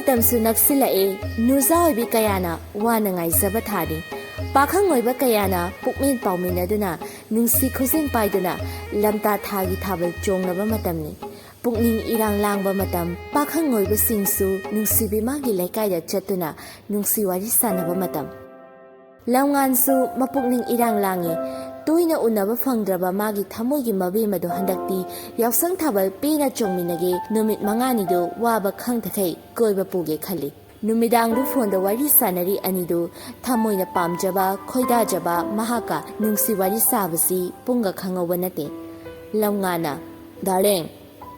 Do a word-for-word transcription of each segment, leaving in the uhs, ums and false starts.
ꯃꯇꯝꯁꯨ ꯅꯛꯁꯤꯜꯂꯛꯑꯦ꯫ ꯅꯨꯖꯥ ꯑꯣꯏꯕꯤ ꯀꯌꯥꯅ ꯋꯥꯅ ꯉꯥꯏꯖꯕ ꯊꯥꯅꯤ꯫ ꯄꯥꯈꯪ ꯑꯣꯏꯕ ꯀꯌꯥꯅ ꯄꯨꯛꯃꯦꯟ ꯄꯥꯎꯃꯤꯟꯅꯗꯨꯅ, ꯅꯨꯡꯁꯤ ꯈꯨꯖꯤꯟ ꯄꯥꯏꯗꯨꯅ, ꯂꯝꯇꯥ ꯊꯥꯒꯤ ꯊꯥꯕꯜ ꯆꯣꯡꯅꯕ ꯃꯇꯝꯅꯤ꯫ ꯄꯨꯛꯅꯤꯡ ꯏꯔꯥꯡ ꯂꯥꯡꯕ ꯃꯇꯝ, ꯄꯥꯈꯪ ꯑꯣꯏꯕꯁꯤꯡꯁꯨ ꯅꯨꯡꯁꯤꯕꯤ ꯃꯥꯒꯤ ꯂꯩꯀꯥꯏꯗ ꯆꯠꯇꯨꯅ ꯅꯨꯡꯁꯤ ꯋꯥꯔꯤ ꯁꯥꯟꯅꯕ ꯃꯇꯝ꯫ ꯂꯝꯉꯥꯟꯁꯨ ꯃꯄꯨꯛꯅꯤꯡ ꯏꯔꯥꯡ ꯂꯥꯡꯉꯤ꯫ ꯇꯣꯏꯅ ꯎꯅꯕ ꯐꯪꯗ꯭ꯔꯕ ꯃꯥꯒꯤ ꯊꯃꯣꯏꯒꯤ ꯃꯕꯦꯝ ꯑꯗꯨ ꯍꯟꯗꯛꯇꯤ ꯌꯥꯎꯁꯪ ꯊꯥꯕꯜ ꯄꯦꯟꯅ ꯆꯣꯡꯃꯤꯟꯅꯒꯦ, ꯅꯨꯃꯤꯠ ꯃꯉꯥꯅꯤꯗꯨ ꯋꯥꯕ ꯈꯪꯊꯈꯩ ꯀꯣꯏꯕ ꯄꯨꯒꯦ ꯈꯜꯂꯤ꯫ ꯅꯨꯃꯤꯗꯥꯡꯗꯨ ꯐꯣꯟꯗ ꯋꯥꯔꯤ ꯁꯥꯟꯅꯔꯤ ꯑꯅꯤꯗꯨ꯫ ꯊꯃꯣꯏꯅ ꯄꯥꯝꯖꯕ, ꯈꯣꯏꯗꯥꯖꯕ ꯃꯍꯥꯛꯀ ꯅꯨꯡꯁꯤ ꯋꯥꯔꯤ ꯁꯥꯕꯁꯤ ꯄꯨꯡꯒ ꯈꯪꯍꯧꯕ ꯅꯠꯇꯦ꯫ ꯂꯝꯉꯥꯟꯅ, "ꯗꯥꯔꯂꯤꯡ,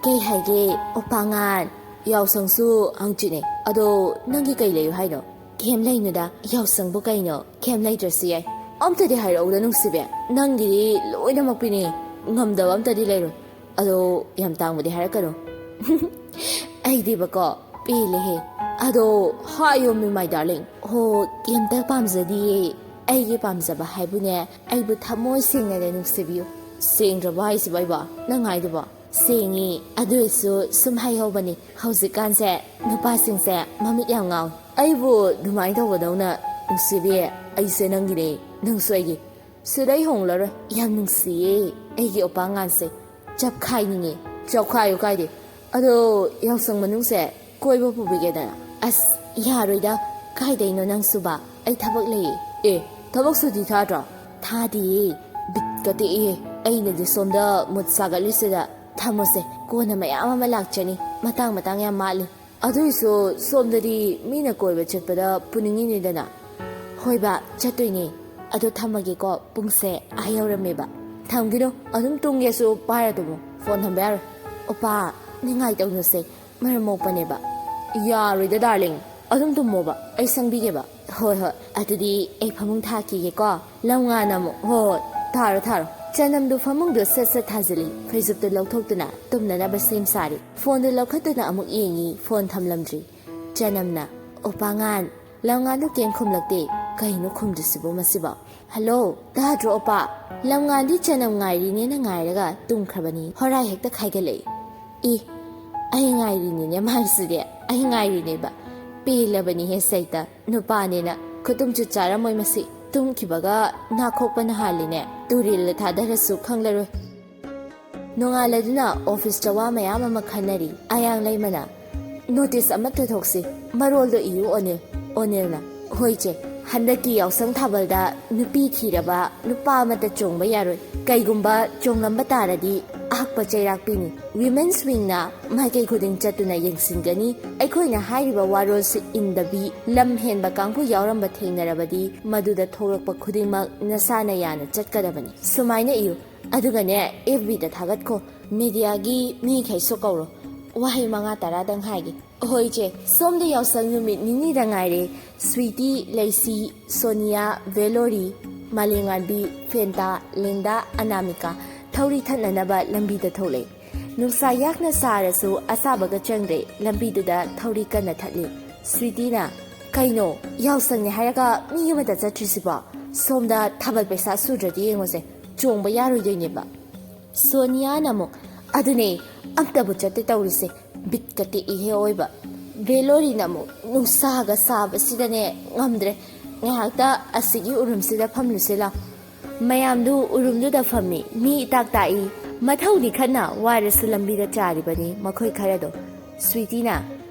ꯀꯩ ꯍꯥꯏꯒꯦ? ꯑꯣꯄꯥꯉꯥꯟ, ꯌꯥꯎꯁꯪꯁꯨ ꯍꯪꯆꯤꯠꯅꯦ꯫ ꯑꯗꯣ ꯅꯪꯒꯤ ꯀꯩ ꯂꯩꯌꯨ ꯍꯥꯏꯅꯣ?" "ꯀꯩꯝ ꯂꯩꯅꯨꯗ, ꯌꯥꯎꯁꯪꯕꯨ ꯀꯩꯅꯣ? ꯀꯩꯝ ꯂꯩꯇ꯭ꯔꯁꯨ ꯌꯥꯏ꯫ ꯑꯝꯇꯗꯤ ꯍꯥꯏꯔꯛꯎꯗ ꯅꯨꯡꯁꯤꯕꯤ, ꯅꯪꯒꯤꯗꯤ ꯂꯣꯏꯅꯃꯛ ꯄꯤꯅꯤꯡꯉꯤ, ꯉꯝꯗꯕ ꯑꯝꯇꯗꯤ ꯂꯩꯔꯣꯏ꯫ ꯑꯗꯣ ꯌꯥꯝ ꯇꯥꯡꯕꯗꯤ ꯍꯥꯏꯔꯛꯀꯅꯨ꯫" "ꯑꯩꯗꯤꯕꯀꯣ, ꯄꯦꯜꯂꯦꯍꯦ꯫ ꯑꯗꯣ ꯍꯥꯏꯌꯣꯃꯤ, my darling꯫ ꯍꯣ, ꯀꯩꯝꯇ ꯄꯥꯝꯖꯗꯤꯌꯦ꯫ ꯑꯩꯒꯤ ꯄꯥꯝꯖꯕ ꯍꯥꯏꯕꯨꯅꯦ, ꯑꯩꯕꯨ ꯊꯃꯣꯏ ꯁꯦꯡꯅꯅꯦ ꯅꯨꯡꯁꯤꯕꯤꯌꯨ꯫" "ꯁꯦꯡꯗ꯭ꯔꯕꯣ ꯍꯥꯏꯁꯤꯕꯣ ꯑꯩꯕꯣ? ꯅꯪ ꯍꯥꯏꯗꯨꯕꯣ?" "ꯁꯦꯡꯉꯤ, ꯑꯗꯨ ꯑꯣꯏꯁꯨ ꯁꯨꯝ ꯍꯥꯏꯍꯧꯕꯅꯤ꯫ ꯍꯧꯖꯤꯛꯀꯥꯟꯁꯦ ꯅꯨꯄꯥꯁꯤꯡꯁꯦ ꯃꯃꯤꯠ ꯌꯥꯝ ꯉꯥꯎꯏ꯫" "ꯑꯩꯕꯨ ꯑꯗꯨꯃꯥꯏꯅ ꯇꯧꯕꯗꯧꯅ ꯅꯨꯡꯁꯤꯕꯤ, ꯑꯩꯁꯦ ꯅꯪꯒꯤꯅꯦ, ꯅꯪꯁꯨ ꯑꯩꯒꯤ꯫ ꯁꯤꯗ ꯑꯩ ꯍꯣꯡꯂꯔꯣꯏ꯫" "ꯌꯥꯝ ꯅꯨꯡꯁꯤꯌꯦ ꯑꯩꯒꯤ ꯑꯣꯄꯥꯉꯥꯟꯁꯦ꯫ ꯆꯞꯈꯥꯏꯅꯤꯡꯉꯦ꯫" "ꯆꯞꯈꯥꯏꯌꯨ ꯀꯥꯏꯗꯦ꯫ ꯑꯗꯣ ꯌꯥꯎꯁꯪ ꯃꯅꯨꯡꯁꯦ ꯀꯣꯏꯕ ꯄꯨꯕꯤꯒꯦꯗꯅ꯫" "ꯑꯁ, ꯌꯥꯔꯣꯏꯗ꯫ ꯀꯥꯏꯗꯩꯅꯣ ꯅꯪꯁꯨꯕ? ꯑꯩ ꯊꯕꯛ ꯂꯩꯌꯦ꯫" "ꯑꯦ, ꯊꯕꯛ ꯁꯨꯇꯤ ꯊꯥꯗ꯭ꯔꯣ?" "ꯊꯥꯗꯤꯌꯦ꯫ ꯕꯤꯠꯀ ꯇꯦꯛꯑꯦ꯫ ꯑꯩꯅꯗꯤ ꯁꯣꯝꯗ ꯃꯨꯠ ꯁꯥꯒꯠꯂꯤꯁꯤꯗ꯫ ꯊꯝꯃꯣꯁꯦ, ꯀꯣꯟꯅ ꯃꯌꯥꯝ ꯑꯃ ꯂꯥꯛꯆꯅꯤ꯫ ꯃꯇꯥꯡ ꯃꯇꯥꯡ ꯌꯥꯝ ꯃꯥꯜꯂꯤ꯫" "ꯑꯗꯨꯏꯁꯨ ꯁꯣꯝꯗꯗꯤ ꯃꯤꯅ ꯀꯣꯏꯕ ꯆꯠꯄꯗ ꯄꯨꯅꯤꯡꯉꯤꯅꯤꯗꯅ꯫" "ꯍꯣꯏꯕ, ꯆꯠꯇꯣꯏꯅꯦ꯫ ꯑꯗꯣ ꯊꯝꯃꯒꯦꯀꯣ, ꯄꯨꯡꯁꯦ ꯑꯥ ꯌꯧꯔꯝꯃꯦꯕ꯫" "ꯊꯝꯈꯤꯅꯨ, ꯑꯗꯨꯝ ꯇꯨꯝꯒꯦꯁꯨ ꯄꯥꯏꯔ ꯇꯨꯝꯃꯣ, ꯐꯣꯟ ꯊꯝꯕ ꯌꯥꯔꯣꯏ꯫" "ꯑꯣꯄꯥ, ꯅꯤꯡꯉꯥꯏ ꯇꯧꯅꯨꯁꯦ, ꯃꯔꯝ ꯃꯣꯛꯄꯅꯦꯕ꯫" "ꯌꯥꯔꯣꯏꯗ ꯗꯥꯔꯂꯤꯡ, ꯑꯗꯨꯝ ꯇꯨꯝꯃꯣꯕ, ꯑꯩ ꯁꯪꯕꯤꯒꯦꯕ꯫" "ꯍꯣꯏ ꯍꯣꯏ, ꯑꯗꯨꯗꯤ ꯑꯩ ꯐꯃꯨꯡ ꯊꯥꯈꯤꯒꯦꯀꯣ꯫" ꯂꯝꯉꯥꯟꯅ ꯑꯃꯨꯛ, "ꯍꯣꯏ ꯍꯣꯏ, ꯊꯥꯔꯣ ꯊꯥꯔꯣ꯫" ꯆꯅꯝꯗꯨ ꯐꯃꯨꯡꯗ ꯁꯠ ꯁꯠ ꯊꯥꯖꯤꯜꯂꯤ꯫ ꯐꯩꯖꯨꯞꯇꯨ ꯂꯧꯊꯣꯛꯇꯨꯅ ꯇꯨꯝꯅꯅꯕ ꯁꯦꯝ ꯁꯥꯔꯤ꯫ ꯐꯣꯟꯗꯨ ꯂꯧꯈꯠꯇꯨꯅ ꯑꯃꯨꯛ ꯌꯦꯡꯉꯤ, ꯐꯣꯟ ꯊꯝꯂꯝꯗ꯭ꯔꯤ꯫ ꯆꯅꯝꯅ, "ꯑꯣꯄꯥꯉꯥꯟ꯫" ꯂꯝꯉꯥꯟꯗꯨ ꯀꯩꯝ ꯈꯨꯝꯂꯛꯇꯦ꯫ "ꯀꯩꯅꯣ ꯈꯨꯝꯗ꯭ꯔꯤꯁꯤꯕꯣ ꯃꯁꯤꯕꯣ? ꯍꯜꯂꯣ, ꯇꯥꯗ꯭ꯔꯣ ꯑꯣꯄꯥ?" ꯂꯝꯉꯥꯟꯗꯤ ꯆꯅꯝ ꯉꯥꯏꯔꯤꯅꯦꯅ ꯉꯥꯏꯔꯒ ꯇꯨꯝꯈ꯭ꯔꯕꯅꯤ꯫ ꯍꯣꯔꯥꯏ ꯍꯦꯛꯇ ꯈꯥꯏꯒꯠꯂꯛꯏ꯫ "ꯏ, ꯑꯩ ꯉꯥꯏꯔꯤꯅꯤꯅꯦ ꯃꯥꯏꯁꯤꯗꯤ꯫ ꯑꯩ ꯉꯥꯏꯔꯤꯅꯦꯕ꯫ ꯄꯦꯜꯂꯕꯅꯤꯍꯦ ꯁꯩꯇ, ꯅꯨꯄꯥꯅꯦꯅ꯫ ꯈꯨꯇꯨꯝ ꯆꯨꯠ ꯆꯥꯔꯝꯃꯣꯏ ꯃꯁꯤ꯫ ꯇꯨꯝꯈꯤꯕꯒ ꯅꯥꯈꯣꯛꯄꯅ ꯍꯥꯜꯂꯤꯅꯦ꯫ ꯇꯨꯔꯦꯜꯗ ꯊꯥꯗꯔꯁꯨ ꯈꯪꯂꯔꯣꯏ꯫ ꯅꯣꯡꯉꯥꯜꯂꯗꯨꯅ ꯑꯣꯐꯤꯁꯇ ꯋꯥ ꯃꯌꯥꯝ ꯑꯃ ꯈꯟꯅꯔꯤ꯫ ꯑꯌꯥꯡ ꯂꯩꯃꯅ, "ꯅꯣꯇꯤꯁ ꯑꯃ ꯊꯥꯗꯣꯛꯁꯤ, ꯃꯔꯣꯜꯗꯣ ꯏꯌꯨ ꯑꯣꯅꯤꯜ꯫" ꯑꯣꯅꯤꯜꯅ, "ꯍꯣꯏ ꯆꯦ, ꯍꯟꯗꯛꯀꯤ ꯌꯥꯎꯁꯪ ꯊꯥꯕꯜꯗ ꯅꯨꯄꯤ ꯊꯤꯔꯕ ꯅꯨꯄꯥ ꯑꯃꯠꯇ ꯆꯣꯡꯕ ꯌꯥꯔꯣꯏ꯫ ꯀꯩꯒꯨꯝꯕ ꯆꯣꯡꯂꯝꯕ ꯇꯥꯔꯗꯤ ꯑꯍꯛꯄ ꯆꯩꯔꯥꯛ ꯄꯤꯅꯤ꯫ ꯋꯤꯃꯦꯟꯁ ꯋꯤꯡꯅ ꯃꯥꯏꯀꯩ ꯈꯨꯗꯤꯡ ꯆꯠꯇꯨꯅ ꯌꯦꯡꯁꯤꯟꯒꯅꯤ꯫ ꯑꯩꯈꯣꯏꯅ ꯍꯥꯏꯔꯤꯕ ꯋꯥꯔꯣꯜꯁꯤ ꯏꯟꯗꯕꯤ ꯂꯝ ꯍꯦꯟꯕ ꯀꯥꯡꯕꯨ ꯌꯥꯎꯔꯝꯕ ꯊꯦꯡꯅꯔꯕꯗꯤ ꯃꯗꯨꯗ ꯊꯣꯛꯂꯛꯄ ꯈꯨꯗꯤꯡꯃꯛ ꯅꯁꯥꯅ ꯌꯥꯅ ꯆꯠꯀꯗꯕꯅꯤ꯫ ꯁꯨꯃꯥꯏꯅ ꯏꯌꯨ꯫ ꯑꯗꯨꯒꯅꯦ, ꯑꯦꯐ ꯕꯤꯗ ꯊꯥꯒꯠꯈꯣ꯫ ꯃꯦꯗꯤꯌꯥꯒꯤ ꯃꯤꯈꯩꯁꯨ ꯀꯧꯔꯣ꯫ ꯋꯥꯍꯩ ꯃꯉꯥ ꯇꯔꯥꯗꯪ ꯍꯥꯏꯒꯦ꯫" "ꯍꯣꯏ ꯏꯆꯦ, ꯁꯣꯝꯗ ꯌꯥꯎꯁꯪ ꯅꯨꯃꯤꯠ ꯅꯤꯅꯤꯗ ꯉꯥꯏꯔꯦ꯫ ꯁ꯭ꯋꯤꯇꯤ, ꯂꯩꯁꯤ, ꯁꯣꯅꯤꯌꯥ, ꯚꯦꯂꯣꯔꯤ, ꯃꯥꯂꯦꯝꯉꯥꯟꯕꯤ, ꯐꯦꯟꯇꯥ, ꯂꯤꯟꯗꯥ, ꯑꯅꯥꯃꯤꯀꯥ ꯊꯧꯔꯤ ꯊꯠꯅꯅꯕ ꯂꯝꯕꯤꯗ ꯊꯣꯛꯂꯛꯑꯦ꯫ ꯅꯨꯡꯁꯥ ꯌꯥꯛꯅ ꯁꯥꯔꯁꯨ ꯑꯁꯥꯕꯒ ꯆꯪꯗ꯭ꯔꯦ, ꯂꯝꯕꯤꯗꯨꯗ ꯊꯧꯔꯤ ꯀꯟꯅ ꯊꯠꯂꯤ꯫" ꯁ꯭ꯋꯤꯇꯤꯅ, "ꯀꯩꯅꯣ, ꯌꯥꯎꯁꯪꯅꯦ ꯍꯥꯏꯔꯒ ꯃꯤ ꯑꯃꯇ ꯆꯠꯇ꯭ꯔꯤꯁꯤꯕꯣ? ꯁꯣꯝꯗ ꯊꯥꯕꯜ ꯄꯩꯁꯥ ꯁꯨꯗ꯭ꯔꯗꯤ ꯌꯦꯡꯉꯨꯁꯦ, ꯆꯣꯡꯕ ꯌꯥꯔꯣꯏꯗꯣꯏꯅꯦꯕ꯫" ꯁꯣꯅꯤꯌꯥꯅ ꯑꯃꯨꯛ, "ꯑꯗꯨꯅꯦ, ꯑꯝꯇꯕꯨ ꯆꯠꯇꯦ ꯇꯧꯔꯤꯁꯦ, ꯕꯤꯠꯀ ꯇꯦꯛꯏꯍꯦ ꯑꯑꯣꯏꯕ꯫" ꯚꯦꯂꯣꯔꯤꯅ ꯑꯃꯨꯛ, "ꯅꯨꯡꯁꯥꯒ ꯁꯥꯕꯁꯤꯗꯅꯦ ꯉꯝꯗ꯭ꯔꯦ, ꯉꯥꯏꯍꯥꯛꯇ ꯑꯁꯤꯒꯤ ꯎꯔꯨꯝꯁꯤꯗ ꯐꯝꯂꯨꯁꯦ ꯂꯥꯎ꯫" ꯃꯌꯥꯝꯗꯨ ꯎꯔꯨꯝꯗꯨꯗ ꯐꯝꯃꯤ, ꯃꯤ ꯏꯇꯥꯛ ꯇꯥꯛꯏ꯫ ꯃꯊꯧꯗꯤ ꯈꯟꯅ ꯋꯥꯔꯁꯨ ꯂꯝꯕꯤꯗ ꯆꯥꯔꯤꯕꯅꯤ ꯃꯈꯣꯏ ꯈꯔꯗꯣ꯫ ꯁ꯭ꯋꯤꯇꯤꯅ,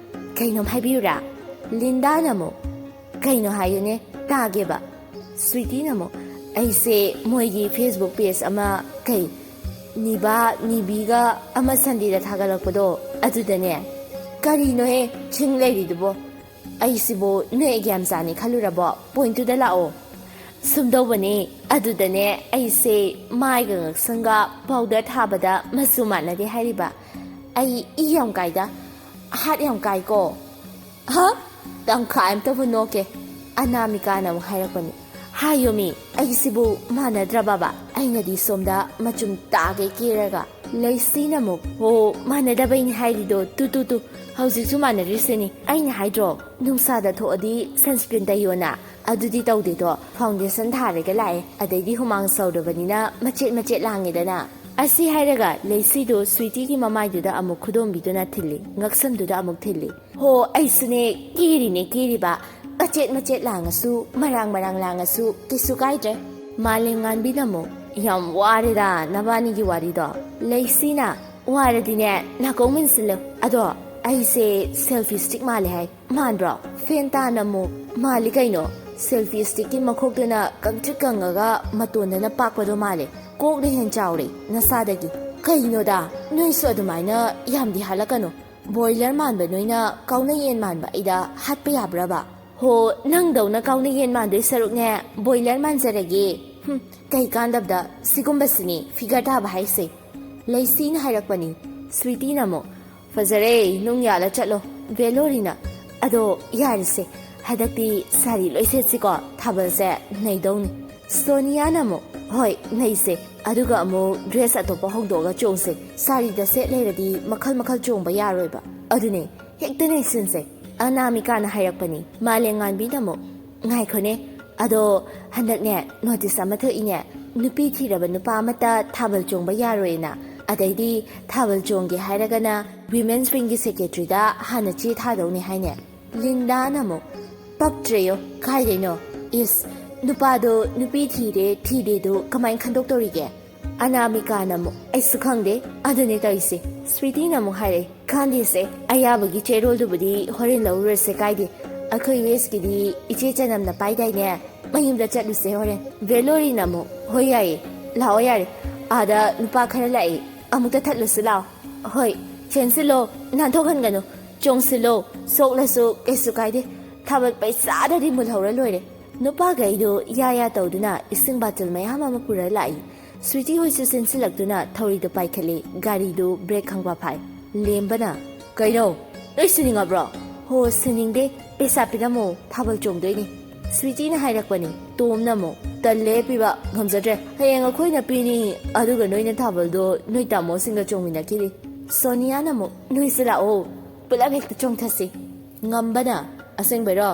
"ꯀꯩꯅꯣꯝ ꯍꯥꯏꯕꯤꯌꯨꯔꯥ?" ꯂꯤꯟꯗꯥꯅ ꯑꯃꯨꯛ, "ꯀꯩꯅꯣ ꯍꯥꯏꯌꯨꯅꯦ, ꯇꯥꯒꯦꯕ꯫" ꯁ꯭ꯋꯤꯇꯤꯅ ꯑꯃꯨꯛ, "ꯑꯩꯁꯦ ꯃꯣꯏꯒꯤ ꯐꯦꯁꯕꯨꯛ ꯄꯦꯖ ꯑꯃ, ꯀꯩ, ꯅꯤꯕꯥ, ꯅꯤꯕꯤꯒ ꯑꯃ ꯁꯟꯗꯦꯗ ꯊꯥꯒꯠꯂꯛꯄꯗꯣ, ꯑꯗꯨꯗꯅꯦ꯫" "ꯀꯔꯤꯅꯣꯍꯦ ꯆꯤꯡ ꯂꯩꯔꯤꯗꯨꯕꯣ? ꯑꯩꯁꯤꯕꯨ ꯅꯣꯏ ꯑꯦꯛꯖꯥꯝ ꯆꯥꯅꯤ ꯈꯜꯂꯨꯔꯕꯣ? ꯄꯣꯏꯟꯠꯇꯨꯗ ꯂꯥꯛꯑꯣ꯫" "ꯁꯨꯝꯗꯧꯕꯅꯦ, ꯑꯗꯨꯗꯅꯦ ꯑꯩꯁꯦ ꯃꯥꯏꯒ ꯉꯛꯁꯪꯒ ꯄꯥꯎꯗꯔ ꯊꯥꯕꯗ ꯃꯆꯨ ꯃꯥꯟꯅꯗꯦ ꯍꯥꯏꯔꯤꯕ꯫ ꯑꯩ ꯏ ꯌꯥꯝ ꯀꯥꯏꯗ, ꯍꯥꯠ ꯌꯥꯝ ꯀꯥꯏꯀꯣ꯫" "ꯍꯥ?" ꯇꯪꯈꯥꯏ ꯑꯝꯇꯕꯨ ꯅꯣꯛꯀꯦ꯫ ꯑꯅꯥꯃꯤꯀꯥꯅ ꯑꯃꯨꯛ ꯍꯥꯏꯔꯛꯄꯅꯤ, "ꯍꯥꯏꯌꯣꯃꯤ, ꯑꯩꯁꯤꯕꯨ ꯃꯥꯟꯅꯗ꯭ꯔꯕꯕ? ꯑꯩꯅꯗꯤ ꯁꯣꯝꯗ ꯃꯆꯨꯝ ꯇꯥꯒꯩ ꯀꯦꯔꯒ꯫" ꯂꯩꯁꯤꯅ ꯑꯃꯨꯛ, "ꯍꯣ, ꯃꯥꯟꯅꯗꯕꯩꯅꯤ ꯍꯥꯏꯔꯤꯗꯣ, ꯇꯨ, ꯇꯨ, ꯇꯨ, ꯍꯧꯖꯤꯛꯁꯨ ꯃꯥꯟꯅꯗ꯭ꯔꯤꯁꯤꯅꯤ꯫ ꯑꯩꯅ ꯍꯥꯏꯗ꯭ꯔꯣ, ꯅꯨꯡꯁꯥꯗ ꯊꯣꯛꯑꯗꯤ ꯁꯟꯁꯀ꯭ꯔꯤꯟ ꯇꯩꯌꯣꯅ? ꯑꯗꯨꯗꯤ ꯇꯧꯗꯦꯗꯣ, ꯐꯥꯎꯟꯗꯦꯁꯟ ꯊꯥꯔꯒ ꯂꯥꯛꯑꯦ, ꯑꯗꯩꯗꯤ ꯍꯨꯃꯥꯡ ꯁꯧꯔꯕꯅꯤꯅ ꯃꯆꯦꯠ ꯃꯆꯦꯠ ꯂꯥꯡꯉꯦꯗꯅ꯫" ꯑꯁꯤ ꯍꯥꯏꯔꯒ ꯂꯩꯁꯤꯗꯨ ꯁ꯭ꯋꯤꯇꯤꯒꯤ ꯃꯃꯥꯏꯗꯨꯗ ꯑꯃꯨꯛ ꯈꯨꯗꯣꯝꯕꯤꯗꯨꯅ ꯊꯤꯜꯂꯤ, ꯉꯛꯁꯝꯗꯨꯗ ꯑꯃꯨꯛ ꯊꯤꯜꯂꯤ꯫ ꯍꯣ, ꯑꯩꯁꯨꯅꯦ, ꯀꯦꯔꯤꯅꯦ ꯀꯦꯔꯤꯕ꯫ ꯃꯆꯦꯠ ꯃꯆꯦꯠ ꯂꯥꯡꯉꯁꯨ, ꯃꯔꯥꯡ ꯃꯔꯥꯡ ꯂꯥꯡꯉꯁꯨ ꯀꯩꯁꯨ ꯀꯥꯏꯗ꯭ꯔꯦ꯫ ꯃꯥꯂꯦꯝ ꯉꯥꯟꯕꯤꯅ ꯑꯃꯨꯛ, "ꯌꯥꯝ ꯋꯥꯔꯦꯗ ꯅꯕꯥꯅꯤꯒꯤ ꯋꯥꯔꯤꯗꯣ"꯫ ꯂꯩꯁꯤꯅ, "ꯋꯥꯔꯗꯤꯅꯦ ꯅꯥꯀꯣꯡ ꯃꯦꯟꯁꯤꯜꯂꯨ꯫ ꯑꯗꯣ ꯑꯩꯁꯦ ꯁꯦꯜꯐꯤ ꯁ꯭ꯇꯤꯛ ꯃꯥꯜꯂꯦ ꯍꯥꯏ, ꯃꯥꯟꯕ꯭ꯔꯣ?" ꯐꯦꯟꯇꯥꯅ ꯑꯃꯨꯛ, "ꯃꯥꯜꯂꯤ ꯀꯩꯅꯣ, ꯁꯦꯜꯐꯤ ꯁ꯭ꯇꯤꯛꯀꯤ ꯃꯈꯣꯛꯇꯨꯅ ꯀꯪꯇ꯭ꯔꯤꯛ ꯀꯪꯉꯒ ꯃꯇꯣꯟꯗꯅ ꯄꯥꯛꯄꯗꯣ ꯃꯥꯜꯂꯦ꯫ ꯀꯣꯛꯅ ꯍꯦꯟ ꯆꯥꯎꯔꯦ ꯅꯁꯥꯗꯒꯤ꯫ ꯀꯩꯅꯣꯗ, ꯅꯣꯏꯁꯨ ꯑꯗꯨꯃꯥꯏꯅ ꯌꯥꯝꯗꯤ ꯍꯥꯜꯂꯛꯀꯅꯨ꯫ ꯕꯣꯏꯂꯔ ꯃꯥꯟꯕ ꯅꯣꯏꯅ ꯀꯥꯎꯅ ꯌꯦꯟ ꯃꯥꯟꯕ ꯑꯩꯗ ꯍꯥꯠꯄ ꯌꯥꯕ꯭ꯔꯕ? ꯍꯣ, ꯅꯪꯗꯧꯅ ꯀꯥꯎꯅ ꯌꯦꯟ ꯃꯥꯟꯗꯣꯏ ꯁꯔꯨꯛꯅꯦ ꯕꯣꯏꯂꯔ ꯃꯥꯟꯖꯔꯒꯦ꯫ ꯍꯨꯝ, ꯀꯩ ꯀꯥꯟꯗꯕꯗ ꯁꯤꯒꯨꯝꯕꯁꯤꯅꯤ ꯐꯤꯒꯔ ꯇꯥꯕ ꯍꯥꯏꯁꯦ"꯫ ꯂꯩꯁꯤꯅ ꯍꯥꯏꯔꯛꯄꯅꯤ꯫ ꯁ꯭ꯋꯤꯇꯤꯅ ꯑꯃꯨꯛ, "ꯐꯖꯔꯦ, ꯅꯨꯡ ꯌꯥꯜꯂ ꯆꯠꯂꯣ"꯫ ꯚꯦꯂꯣꯔꯤꯅ, "ꯑꯗꯣ ꯌꯥꯔꯤꯁꯦ, ꯍꯟꯗꯛꯇꯤ ꯁꯥꯔꯤ ꯂꯣꯏ ꯁꯦꯠꯁꯤꯀꯣ, ꯊꯥꯕꯜꯁꯦ ꯅꯩꯗꯧꯅꯤ"꯫ ꯁꯣꯅꯤꯌꯥꯅ ꯑꯃꯨꯛ, "ꯍꯣꯏ, ꯅꯩꯁꯦ꯫ ꯑꯗꯨꯒ ꯑꯃꯨꯛ ꯗ꯭ꯔꯦꯁ ꯑꯇꯣꯞꯄ ꯍꯣꯡꯗꯣꯛꯑꯒ ꯆꯣꯡꯁꯦ꯫ ꯁꯥꯔꯤꯗ ꯁꯦꯠ ꯂꯩꯔꯗꯤ ꯃꯈꯜ ꯃꯈꯜ ꯆꯣꯡꯕ ꯌꯥꯔꯣꯏꯕ꯫ ꯑꯗꯨꯅꯦ, ꯍꯦꯛꯇ ꯅꯩꯁꯤꯟꯁꯦ"꯫ ꯑꯅꯥꯃꯤꯀꯥꯅ ꯍꯥꯏꯔꯛꯄꯅꯤ꯫ ꯃꯥꯂꯦꯝ ꯉꯥꯟꯕꯤꯅ ꯑꯃꯨꯛ, "ꯉꯥꯏꯈꯣꯅꯦ, ꯑꯗꯣ ꯍꯟꯗꯛꯅꯦ ꯅꯣꯇꯤꯁ ꯑꯃ ꯊꯣꯛꯏꯅꯦ, ꯅꯨꯄꯤ ꯊꯤꯔꯕ ꯅꯨꯄꯥ ꯑꯃꯠꯇ ꯊꯥꯕꯜ ꯆꯣꯡꯕ ꯌꯥꯔꯣꯏꯅ꯫ ꯑꯗꯩꯗꯤ ꯊꯥꯕꯜ ꯆꯣꯡꯒꯦ ꯍꯥꯏꯔꯒꯅ ꯋꯤꯃꯦꯟꯁ ꯋꯤꯡꯒꯤ ꯁꯦꯀ꯭ꯔꯦꯇꯔꯤꯗ ꯍꯥꯟꯅ ꯆꯦ ꯊꯥꯗꯧꯅꯦ ꯍꯥꯏꯅꯦ"꯫ ꯂꯤꯟꯗꯥꯅ ꯑꯃꯨꯛ, "ꯄꯛꯇ꯭ꯔꯦꯌꯣ, ꯀꯥꯏꯗꯩꯅꯣ? ꯏꯁ, ꯅꯨꯄꯥꯗꯣ ꯅꯨꯄꯤ ꯊꯤꯔꯦ ꯊꯤꯗꯦꯗꯣ ꯀꯃꯥꯏꯅ ꯈꯟꯗꯣꯛꯇꯧꯔꯤꯒꯦ?" ꯑꯅꯥꯃꯤꯀꯥꯅ ꯑꯃꯨꯛ, "ꯑꯩꯁꯨ ꯈꯪꯗꯦ, ꯑꯗꯨꯅꯦ ꯇꯧꯔꯤꯁꯦ"꯫ ꯁ꯭ꯋꯤꯇꯤꯅ ꯑꯃꯨꯛ ꯍꯥꯏꯔꯛꯏ, "ꯀꯥꯟꯗꯦꯁꯦ, ꯑꯌꯥꯕꯒꯤ ꯆꯦꯔꯣꯜꯗꯨꯕꯨꯗꯤ ꯍꯣꯔꯦꯟ ꯂꯧꯔꯨꯔꯁꯦ, ꯀꯥꯏꯗꯦ꯫ ꯑꯩꯈꯣꯏ ꯋꯦꯁꯀꯤꯗꯤ ꯏꯆꯦ ꯆꯅꯝꯅ ꯄꯥꯏꯗꯥꯏꯅꯦ? ꯃꯌꯨꯝꯗ ꯆꯠꯂꯨꯁꯦ ꯍꯣꯔꯦꯟ"꯫ ꯚꯦꯂꯣꯔꯤꯅ ꯑꯃꯨꯛ, "ꯍꯣꯏ ꯌꯥꯏꯌꯦ, ꯂꯥꯛꯑꯣ ꯌꯥꯔꯦ, ꯑꯥꯗ ꯅꯨꯄꯥ ꯈꯔ ꯂꯥꯛꯑꯦ, ꯑꯃꯨꯛꯇ ꯊꯠꯂꯨꯁꯤ ꯂꯥꯛꯑꯣ"꯫ "ꯍꯣꯏ, ꯆꯦꯟꯁꯤꯜꯂꯣ, ꯅꯥꯟꯊꯣꯛꯍꯟꯒꯅꯨ, ꯆꯣꯡꯁꯤꯜꯂꯣ, ꯁꯣꯛꯂꯁꯨ ꯀꯩꯁꯨ ꯀꯥꯏꯗꯦ, ꯊꯥꯕꯜ ꯄꯩꯁꯥꯗꯗꯤ ꯃꯨꯜꯍꯧꯔ ꯂꯣꯏꯔꯦ"꯫ ꯅꯨꯄꯥꯈꯩꯗꯨ ꯌꯥ ꯌꯥ ꯇꯧꯗꯨꯅ ꯏꯁꯤꯡ ꯕꯥꯇꯜ ꯃꯌꯥꯝ ꯑꯃ ꯄꯨꯔ ꯂꯥꯛꯏ꯫ ꯁ꯭ꯋꯤꯇꯤ ꯍꯣꯏꯁꯨ ꯆꯦꯟꯁꯤꯜꯂꯛꯇꯨꯅ ꯊꯧꯔꯤꯗꯨ ꯄꯥꯏꯈꯠꯂꯤ꯫ ꯒꯥꯔꯤꯗꯨ ꯕ꯭ꯔꯦꯛ ꯈꯪꯕ ꯐꯥꯏ꯫ ꯂꯦꯝꯕꯅ, "ꯀꯩꯅꯣ? ꯅꯣꯏ ꯁꯤꯅꯤꯡꯉꯕ꯭ꯔꯣ?" "ꯍꯣ, ꯁꯤꯅꯤꯡꯗꯦ꯫ ꯄꯩꯁꯥ ꯄꯤꯔꯝꯃꯣ, ꯊꯥꯕꯜ ꯆꯣꯡꯗꯣꯏꯅꯤ"꯫ ꯁ꯭ꯋꯤꯇꯤꯅ ꯍꯥꯏꯔꯛꯄꯅꯤ꯫ ꯇꯣꯝꯅ ꯑꯃꯨꯛ, "ꯇꯜꯂꯦ ꯄꯤꯕ, ꯉꯝꯖꯗ꯭ꯔꯦ꯫ ꯍꯌꯦꯡ ꯑꯩꯈꯣꯏꯅ ꯄꯤꯅꯤ, ꯑꯗꯨꯒ ꯅꯣꯏꯅ ꯊꯥꯕꯜꯗꯣ ꯅꯣꯏ ꯇꯥꯃꯣꯁꯤꯡꯒ ꯆꯣꯡꯃꯤꯟꯅꯈꯤꯅꯤ"꯫ ꯁꯣꯅꯤꯌꯥꯅ ꯑꯃꯨꯛ, "ꯅꯣꯏꯁꯨ ꯂꯥꯛꯑꯣ, ꯄꯨꯂꯞ ꯍꯦꯛꯇ ꯆꯣꯡꯊꯁꯤ"꯫ ꯉꯝꯕꯅ, "ꯑꯁꯦꯡꯕꯩꯔꯣ?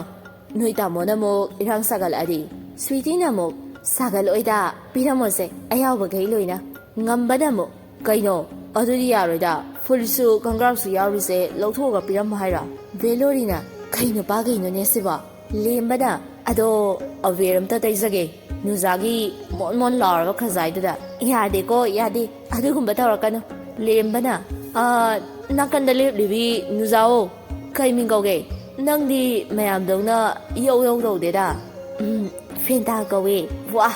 ꯅꯣꯏ ꯇꯥꯃꯣꯅ ꯑꯃꯨꯛ ꯏꯔꯥꯡ ꯁꯥꯒꯠꯂꯛꯑꯗꯤ"꯫ ꯁ꯭ꯋꯤꯇꯤꯅ ꯑꯃꯨꯛ, "ꯁꯥꯒꯠꯂꯣꯏꯗ, ꯄꯤꯔꯝꯃꯣꯁꯦ, ꯑꯌꯥꯎꯕꯈꯩ ꯂꯣꯏꯅ"꯫ ꯉꯝꯕꯅ ꯑꯃꯨꯛ, "ꯀꯩꯅꯣ? ꯑꯗꯨꯗꯤ ꯌꯥꯔꯣꯏꯗ, ꯐꯨꯔꯤꯠꯁꯨ ꯈꯣꯡꯒ꯭ꯔꯥꯎꯁꯨ ꯌꯥꯎꯔꯤꯁꯦ ꯂꯧꯊꯣꯛꯑꯒ ꯄꯤꯔꯝꯃꯣ ꯍꯥꯏꯔꯣ?" ꯕꯦꯂꯣꯔꯤꯅ, "ꯀꯩ ꯅꯨꯄꯥ ꯀꯩꯅꯣꯅꯦ ꯁꯤꯕꯣ?" ꯂꯦꯝꯕꯅ, "ꯑꯗꯣ ꯑꯕꯦꯔ ꯑꯝꯇ ꯇꯩꯖꯒꯦ ꯅꯨꯖꯥꯒꯤ ꯃꯣꯟ ꯃꯣꯟ ꯂꯥꯎꯔꯕ ꯈꯖꯥꯏꯗꯨꯗ"꯫ "ꯌꯥꯗꯦꯀꯣ, ꯌꯥꯗꯦ ꯑꯗꯨꯒꯨꯝꯕ ꯇꯧꯔꯛꯀꯅꯨ"꯫ ꯂꯦꯝꯕꯅ, "ꯑ, ꯅꯥꯀꯟꯗ ꯂꯦꯞꯂꯤꯕꯤ ꯅꯨꯖꯥꯑꯣ, ꯀꯩ ꯃꯤꯡ ꯀꯧꯒꯦ? ꯅꯪꯗꯤ ꯃꯌꯥꯝꯗꯧꯅ ꯌꯧ ꯌꯧ ꯇꯧꯗꯦꯗ"꯫ "ꯎꯝ, ꯐꯦꯟꯇꯥ ꯀꯧꯋꯦ"꯫ "ꯋꯥ,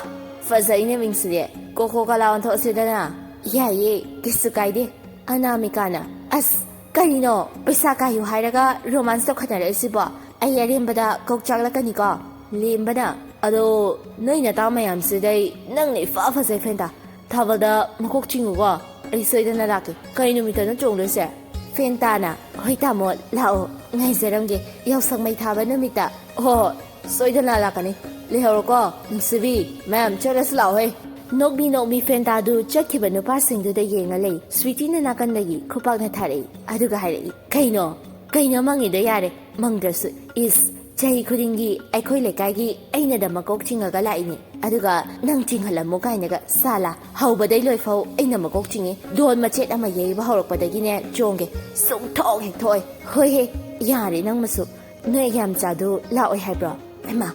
ꯐꯖꯩꯅꯦ ꯃꯤꯡꯁꯤꯗꯤ꯫ Coca Cola ꯑꯣꯟꯊꯣꯛꯑꯁꯤꯗꯅ"꯫ "ꯌꯥꯏꯌꯦ, ꯀꯩꯁꯨ ꯀꯥꯏꯗꯦ"꯫ ꯑꯅꯥꯃꯤꯀꯥꯅ, "ꯑꯁ, ꯀꯔꯤꯅꯣ? ꯄꯩꯁꯥ ꯀꯥꯏꯌꯨ ꯍꯥꯏꯔꯒ ꯔꯣꯃꯥꯟꯁ ꯇꯧꯈꯠꯅꯔꯛꯏꯁꯤꯕꯣ? ꯑꯩ ꯑꯔꯦꯝꯕꯗ ꯀꯣꯛ ꯆꯥꯛꯂꯛꯀꯅꯤꯀꯣ"꯫ ꯂꯦꯝꯕꯅ, "ꯑꯗꯣ ꯅꯣꯏ ꯅꯇꯥ ꯃꯌꯥꯝꯁꯤꯗꯩ ꯅꯪꯅ ꯏꯐ ꯐꯖꯩ ꯐꯦꯟꯇꯥ꯫ ꯊꯥꯕꯜꯗ ꯃꯀꯣꯛ ꯆꯤꯡꯉꯨꯀꯣ꯫ ꯑꯩ ꯁꯣꯏꯗꯅ ꯂꯥꯛꯀꯦ꯫ ꯀꯩ ꯅꯨꯃꯤꯠꯇꯅꯣ ꯆꯣꯡꯗꯣꯏꯁꯦ?" ꯐꯦꯟꯇꯥꯅ, "ꯍꯣꯏ ꯇꯥꯃꯣ, ꯂꯥꯛꯑꯣ, ꯉꯥꯏꯖꯔꯝꯒꯦ꯫ ꯌꯥꯎꯁꯪ ꯃꯩ ꯊꯥꯕ ꯅꯨꯃꯤꯠꯇ"꯫ "ꯍꯣ ꯍꯣ, ꯁꯣꯏꯗꯅ ꯂꯥꯛꯀꯅꯤ꯫ ꯂꯩꯍꯧꯔꯣꯀꯣ ꯅꯨꯡꯁꯤꯕꯤ꯫ ꯃꯌꯥꯝ ꯆꯠꯂꯁꯤ ꯂꯥꯛꯑꯣꯍꯦ"꯫ ꯅꯣꯛꯃꯤ ꯅꯣꯛꯃꯤ ꯐꯦꯟꯇꯥꯗꯨ ꯆꯠꯈꯤꯕ ꯅꯨꯄꯥꯁꯤꯡꯗꯨꯗ ꯌꯦꯡꯉ ꯂꯩ꯫ ꯁ꯭ꯋꯤꯇꯤꯅ ꯅꯥꯀꯟꯗꯒꯤ ꯈꯨꯄꯥꯛꯅ ꯊꯥꯔꯛꯏ꯫ ꯑꯗꯨꯒ ꯍꯥꯏꯔꯛꯏ, "ꯀꯩꯅꯣ? ꯀꯩꯅꯣ ꯃꯪꯉꯤꯗꯣ? ꯌꯥꯔꯦ, ꯃꯪꯗ꯭ꯔꯁꯨ꯫ ꯏꯁ, ꯆꯍꯤ ꯈꯨꯗꯤꯡꯒꯤ ꯑꯩꯈꯣꯏ ꯂꯩꯀꯥꯏꯒꯤ ꯑꯩꯅꯗ ꯃꯀꯣꯛ ꯆꯤꯡꯉꯒ ꯂꯥꯛꯏꯅꯤ꯫ ꯑꯗꯨꯒ ꯅꯪ ꯆꯤꯡꯍꯜꯂꯝꯃꯨ ꯀꯥꯏꯅꯒ ꯁꯥꯂꯥ꯫ ꯍꯧꯕꯗꯩ ꯂꯣꯏꯐꯥꯎ ꯑꯩꯅ ꯃꯀꯣꯛ ꯆꯤꯡꯉꯤ꯫ ꯗꯣꯟ ꯃꯆꯦꯠ ꯑꯃ ꯌꯩꯕ ꯍꯧꯔꯛꯄꯗꯒꯤꯅꯦ ꯆꯣꯡꯒꯦ꯫ ꯁꯨꯡꯊꯣꯛ ꯍꯦꯛ ꯊꯣꯛꯑꯣꯏ꯫ ꯍꯣꯏꯍꯦ, ꯌꯥꯔꯦ ꯅꯪ ꯃꯁꯨ꯫ ꯅꯣꯏ ꯑꯦꯛꯖꯥꯝꯆꯥꯗꯨ ꯂꯥꯛꯑꯣꯏ ꯍꯥꯏꯕ꯭ꯔꯣ?" "ꯍꯩꯃꯥ,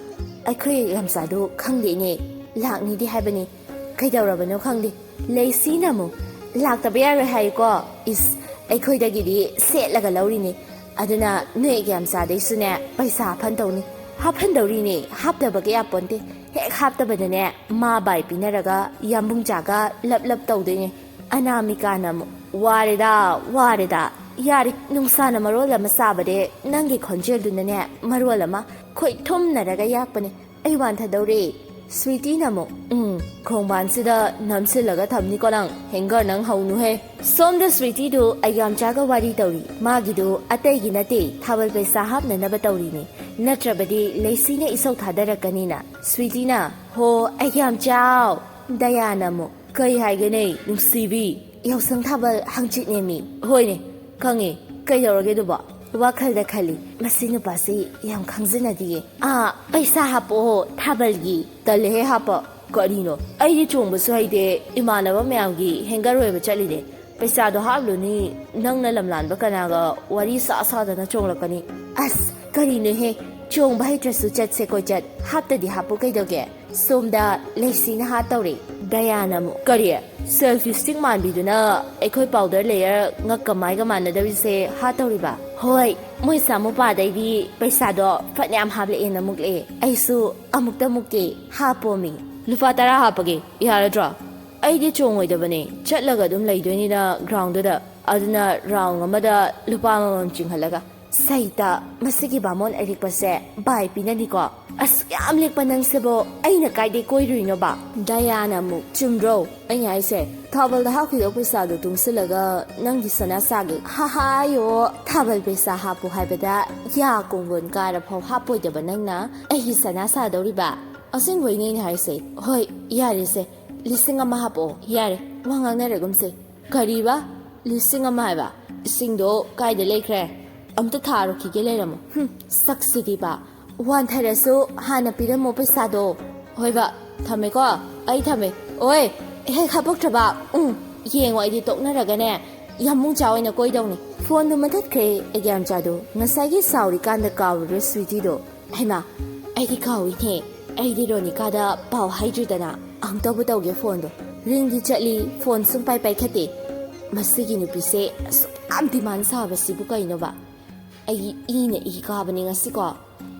ꯑꯩꯈꯣꯏ ꯑꯦꯛꯖꯥꯝꯆꯥꯗꯨ ꯈꯪꯗꯦꯅꯦ꯫ ꯂꯥꯛꯅꯤꯗꯤ ꯍꯥꯏꯕꯅꯤ꯫ ꯀꯩꯗꯧꯔꯕꯅꯣ ꯈꯪꯗꯦ"꯫ ꯂꯩꯁꯤꯅ ꯑꯃꯨꯛ, "ꯂꯥꯛꯇꯕ ꯌꯥꯔꯣꯏ ꯍꯥꯏꯌꯨꯀꯣ꯫ ꯏꯁ, ꯑꯩꯈꯣꯏꯗꯒꯤꯗꯤ ꯁꯦꯠꯂꯒ ꯂꯧꯔꯤꯅꯤ꯫ ꯑꯗꯨꯅ ꯅꯣꯏ ꯑꯦꯛꯖꯥꯝꯆꯥꯗꯩꯁꯨꯅꯦ ꯄꯩꯁꯥ ꯍꯥꯞꯐꯟ ꯇꯧꯅꯤ"꯫ "ꯍꯥꯞꯐꯟꯗꯧꯔꯤꯅꯦ, ꯍꯥꯞꯇꯕꯒ ꯌꯥꯄꯣꯟꯇꯦ꯫ ꯍꯦꯛ ꯍꯥꯞꯇꯕꯗꯅꯦ ꯃꯥ ꯕꯥꯏ ꯄꯤꯅꯔꯒ ꯌꯥꯝꯕꯨꯡꯆꯥꯒ ꯂꯞ ꯂꯞ ꯇꯧꯗꯣꯏꯅꯦ"꯫ ꯑꯅꯥꯃꯤꯀꯥꯅ ꯑꯃꯨꯛ, "ꯋꯥꯔꯦꯗ, ꯋꯥꯔꯦꯗ꯫ ꯌꯥꯔꯦ, ꯅꯨꯡꯁꯥꯅ ꯃꯔꯣꯜ ꯑꯃ ꯁꯥꯕꯅꯦ, ꯅꯪꯒꯤ ꯈꯣꯟꯖꯦꯜꯗꯨꯅꯅꯦ ꯃꯔꯣꯜ ꯑꯃ꯫ ꯈꯣꯏ ꯊꯨꯝꯅꯔꯒ ꯌꯥꯛꯄꯅꯦ꯫ ꯑꯩ ꯋꯥꯟꯊꯗꯧꯔꯦ"꯫ ꯁ꯭ꯋꯤꯇꯤꯅ ꯑꯃꯨꯛ, "ꯎꯝ, ꯈꯣꯡꯕꯥꯟꯁꯤꯗ ꯅꯝꯁꯤꯜꯂꯒ ꯊꯝꯅꯤꯀꯣ ꯅꯪ꯫ ꯍꯦꯡꯒꯔ ꯅꯪ ꯍꯧꯅꯨꯍꯦ"꯫ ꯁꯣꯝꯗ ꯁ꯭ꯋꯤꯇꯤꯗꯨ ꯑꯩꯒ꯭ꯌꯥꯝꯆꯥꯒ ꯋꯥꯔꯤ ꯇꯧꯔꯤ꯫ ꯃꯥꯒꯤꯗꯨ ꯑꯇꯩꯒꯤ ꯅꯠꯇꯦ, ꯊꯥꯕꯜ ꯄꯩꯁꯥ ꯍꯥꯞꯅꯅꯕ ꯇꯧꯔꯤꯅꯤ꯫ ꯅꯠꯇ꯭ꯔꯕꯗꯤ ꯂꯩꯁꯤꯅ ꯏꯁꯧ ꯊꯥꯗꯔꯛꯀꯅꯤꯅ꯫ ꯁ꯭ꯋꯤꯇꯤꯅ, "ꯍꯣ, ꯑꯩꯒ꯭ꯌꯥꯝꯆꯥꯎ"꯫ ꯗꯌꯥꯅ ꯑꯃꯨꯛ, "ꯀꯩ ꯍꯥꯏꯒꯦꯅꯦ ꯅꯨꯡꯁꯤꯕꯤ? ꯌꯥꯎꯁꯪ ꯊꯥꯕꯜ ꯍꯪꯆꯤꯠꯅꯦꯃꯤ"꯫ "ꯍꯣꯏꯅꯦ, ꯈꯪꯉꯦ꯫ ꯀꯩꯗꯧꯔꯒꯦ ꯑꯗꯨꯕꯣ?" ꯋꯥꯈꯜꯗ ꯈꯜꯂꯤ, "ꯃꯁꯤ ꯅꯨꯄꯥꯁꯤ ꯌꯥꯝ ꯈꯪꯖꯅꯗꯤꯌꯦ꯫ ꯑꯥ, ꯄꯩꯁꯥ ꯍꯥꯞꯄꯛꯑꯣ ꯊꯥꯕꯜꯒꯤ"꯫ "ꯇꯜꯂꯦꯍꯦ ꯍꯥꯞꯄ꯫ ꯀꯔꯤꯅꯣ? ꯑꯩꯗꯤ ꯆꯣꯡꯕꯁꯨ ꯍꯩꯇꯦ, ꯏꯃꯥꯟꯅꯕ ꯃꯌꯥꯝꯒꯤ ꯍꯦꯡꯒꯔ ꯑꯣꯏꯕ ꯆꯠꯂꯤꯅꯦ"꯫ ꯄꯩꯁꯥꯗꯣ ꯍꯥꯞꯂꯨꯅꯤ, ꯅꯪꯅ ꯂꯝꯂꯥꯟꯕ ꯀꯅꯥꯒ ꯋꯥꯔꯤ ꯁꯥ ꯁꯥꯗꯅ ꯆꯣꯡꯂꯛꯀꯅꯤ꯫ ꯑꯁ, ꯀꯔꯤꯅꯣꯍꯦ, ꯆꯣꯡꯕ ꯍꯩꯇ꯭ꯔꯁꯨ ꯆꯠꯁꯦ ꯀꯣꯏꯆꯠ, ꯍꯥꯞꯇꯗꯤ ꯍꯥꯞꯄꯨ ꯀꯩꯗꯧꯒꯦ? ꯁꯣꯝꯗ ꯂꯩꯁꯤꯅ ꯍꯥꯠꯇꯧꯔꯦ꯫ ꯗꯌꯥꯅ ꯑꯃꯨꯛ, "ꯀꯔꯤ? ꯁꯦꯜꯐꯤ ꯁ꯭ꯇꯤꯛ ꯃꯥꯟꯕꯤꯗꯨꯅ ꯑꯩꯈꯣꯏ ꯄꯥꯎꯗꯔ ꯂꯦꯌꯔ ꯉꯛꯀ ꯃꯥꯏꯒ ꯃꯥꯟꯅꯗꯧꯔꯤꯁꯦ ꯍꯥꯠꯇꯧꯔꯤꯕ?" "ꯍꯣꯏ, ꯃꯣꯏ ꯁꯥꯃꯨꯄꯥꯗꯩꯗꯤ ꯄꯩꯁꯥꯗꯣ ꯐꯅꯌꯥꯝ ꯍꯥꯞꯂꯛꯑꯦꯅ ꯃꯨꯛꯂꯛꯑꯦ꯫ ꯑꯩꯁꯨ ꯑꯃꯨꯛꯇ ꯃꯨꯛꯀꯦ, ꯍꯥꯞꯄꯣꯃꯤ꯫ ꯂꯨꯄꯥ ꯇꯔꯥ ꯍꯥꯞꯄꯒꯦ, ꯌꯥꯔꯗ꯭ꯔꯣ?" "ꯑꯩꯗꯤ ꯆꯣꯡꯉꯣꯏꯗꯕꯅꯦ, ꯆꯠꯂꯒ ꯑꯗꯨꯝ ꯂꯩꯗꯣꯏꯅꯤꯅ ꯒ꯭ꯔꯥꯎꯟꯗꯨꯗ꯫ ꯑꯗꯨꯅ ꯔꯥꯎꯟ ꯑꯃꯗ ꯂꯨꯄꯥ ꯑꯃꯃꯝ ꯆꯤꯡꯍꯜꯂꯒ꯫ ꯁꯩꯇ, ꯃꯁꯤꯒꯤ ꯕꯥꯃꯣꯟ ꯑꯔꯤꯛꯄꯁꯦ ꯕꯥꯏ ꯄꯤꯅꯅꯤꯀꯣ꯫ ꯑꯁꯨꯛ ꯌꯥꯝ ꯂꯤꯛꯄ ꯅꯪꯁꯤꯕꯣ, ꯑꯩꯅ ꯀꯥꯏꯗꯩ ꯀꯣꯏꯔꯨꯏꯅꯣꯕ?" ꯗꯌꯥꯅ ꯑꯃꯨꯛ, "ꯆꯨꯝꯗ꯭ꯔꯣ ꯑꯩꯅ ꯍꯥꯏꯁꯦ? ꯊꯥꯕꯜꯗ ꯍꯥꯞꯈꯤꯗꯧ ꯄꯩꯁꯥꯗꯣ ꯇꯨꯡꯁꯤꯜꯂꯒ ꯅꯪꯒꯤ ꯁꯅꯥ ꯁꯥꯒꯦ꯫ ꯍꯥꯍꯥꯌꯣ, ꯊꯥꯕꯜ ꯄꯩꯁꯥ ꯍꯥꯞꯄꯨ ꯍꯥꯏꯕꯗ ꯌꯥ ꯀꯣꯡꯒꯣꯟ ꯀꯥꯔ ꯐꯥꯎ ꯍꯥꯞꯄꯣꯏꯗꯕ ꯅꯪꯅ ꯑꯩꯒꯤ ꯁꯅꯥ ꯁꯥꯗꯧꯔꯤꯕ?" "ꯑꯁꯦꯡꯕꯩꯅꯦ ꯑꯩꯅ ꯍꯥꯏꯁꯦ꯫ ꯍꯣꯏ, ꯌꯥꯔꯦꯁꯦ, ꯂꯤꯁꯤꯡ ꯑꯃ ꯍꯥꯞꯄꯛꯑꯣ, ꯌꯥꯔꯦ, ꯋꯥ ꯉꯥꯡꯅꯔꯒꯨꯝꯁꯦ꯫" "ꯀꯔꯤꯕ? ꯂꯤꯁꯤꯡ ꯑꯃ ꯍꯥꯏꯕ? ꯏꯁꯤꯡꯗꯣ ꯀꯥꯏꯗ ꯂꯩꯈ꯭ꯔꯦ? ꯑꯝꯇ ꯊꯥꯔꯨꯈꯤꯒꯦ, ꯂꯩꯔꯝꯃꯣ꯫" "ꯍꯨꯝ, ꯁꯛꯁꯤꯗꯤꯕ꯫ ꯋꯥꯟꯊꯔꯁꯨ ꯍꯥꯟꯅ ꯄꯤꯔꯝꯃꯣ ꯄꯩꯁꯥꯗꯣ꯫" "ꯍꯣꯏꯕ, ꯊꯝꯃꯦꯀꯣ, ꯑꯩ ꯊꯝꯃꯦ꯫ ꯑꯣꯏ, ꯍꯦꯛ ꯍꯥꯄꯛꯇ꯭ꯔꯕ, ꯎꯝ, ꯌꯦꯡꯉꯣ, ꯑꯩꯗꯤ ꯇꯣꯛꯅꯔꯒꯅꯦ ꯌꯥꯝꯕꯨꯡ ꯆꯥ ꯑꯣꯏꯅ ꯀꯣꯏꯗꯧꯅꯤ꯫" ꯐꯣꯟꯗꯨ ꯃꯨꯊꯠꯈ꯭ꯔꯦ ꯑꯦꯒ꯭ꯌꯥꯟ ꯆꯥꯗꯨ꯫ ꯉꯁꯥꯏꯒꯤ ꯁꯥꯎꯔꯤꯀꯥꯟꯗ ꯀꯥꯎꯔꯨꯔꯦ ꯁ꯭ꯋꯤꯇꯤꯗꯣ꯫ ꯍꯩꯃꯥ, ꯑꯩꯗꯤ ꯀꯥꯎꯏꯅꯦ꯫ ꯑꯩꯗꯤ ꯔꯣꯅꯤꯀꯥꯗ ꯄꯥꯎ ꯍꯥꯏꯗ꯭ꯔꯤꯗꯅ꯫ ꯑꯃꯨꯛꯇꯕꯨ ꯇꯧꯒꯦ ꯐꯣꯟꯗꯣ꯫ ꯔꯤꯡꯗꯤ ꯆꯠꯂꯤ, ꯐꯣꯟ ꯁꯨꯡꯄꯥꯏ ꯄꯥꯏꯈꯠꯇꯦ꯫ ꯃꯁꯤꯒꯤ ꯅꯨꯄꯤꯁꯦ ꯑꯁꯨꯛ ꯌꯥꯝ ꯗꯤꯃꯥꯟ ꯁꯥꯕꯁꯤꯕꯨ ꯀꯩꯅꯣꯕ? ꯑꯩꯒꯤ ꯏꯅ ꯏ ꯀꯥꯕꯅꯦ ꯉꯁꯤꯀꯣ꯫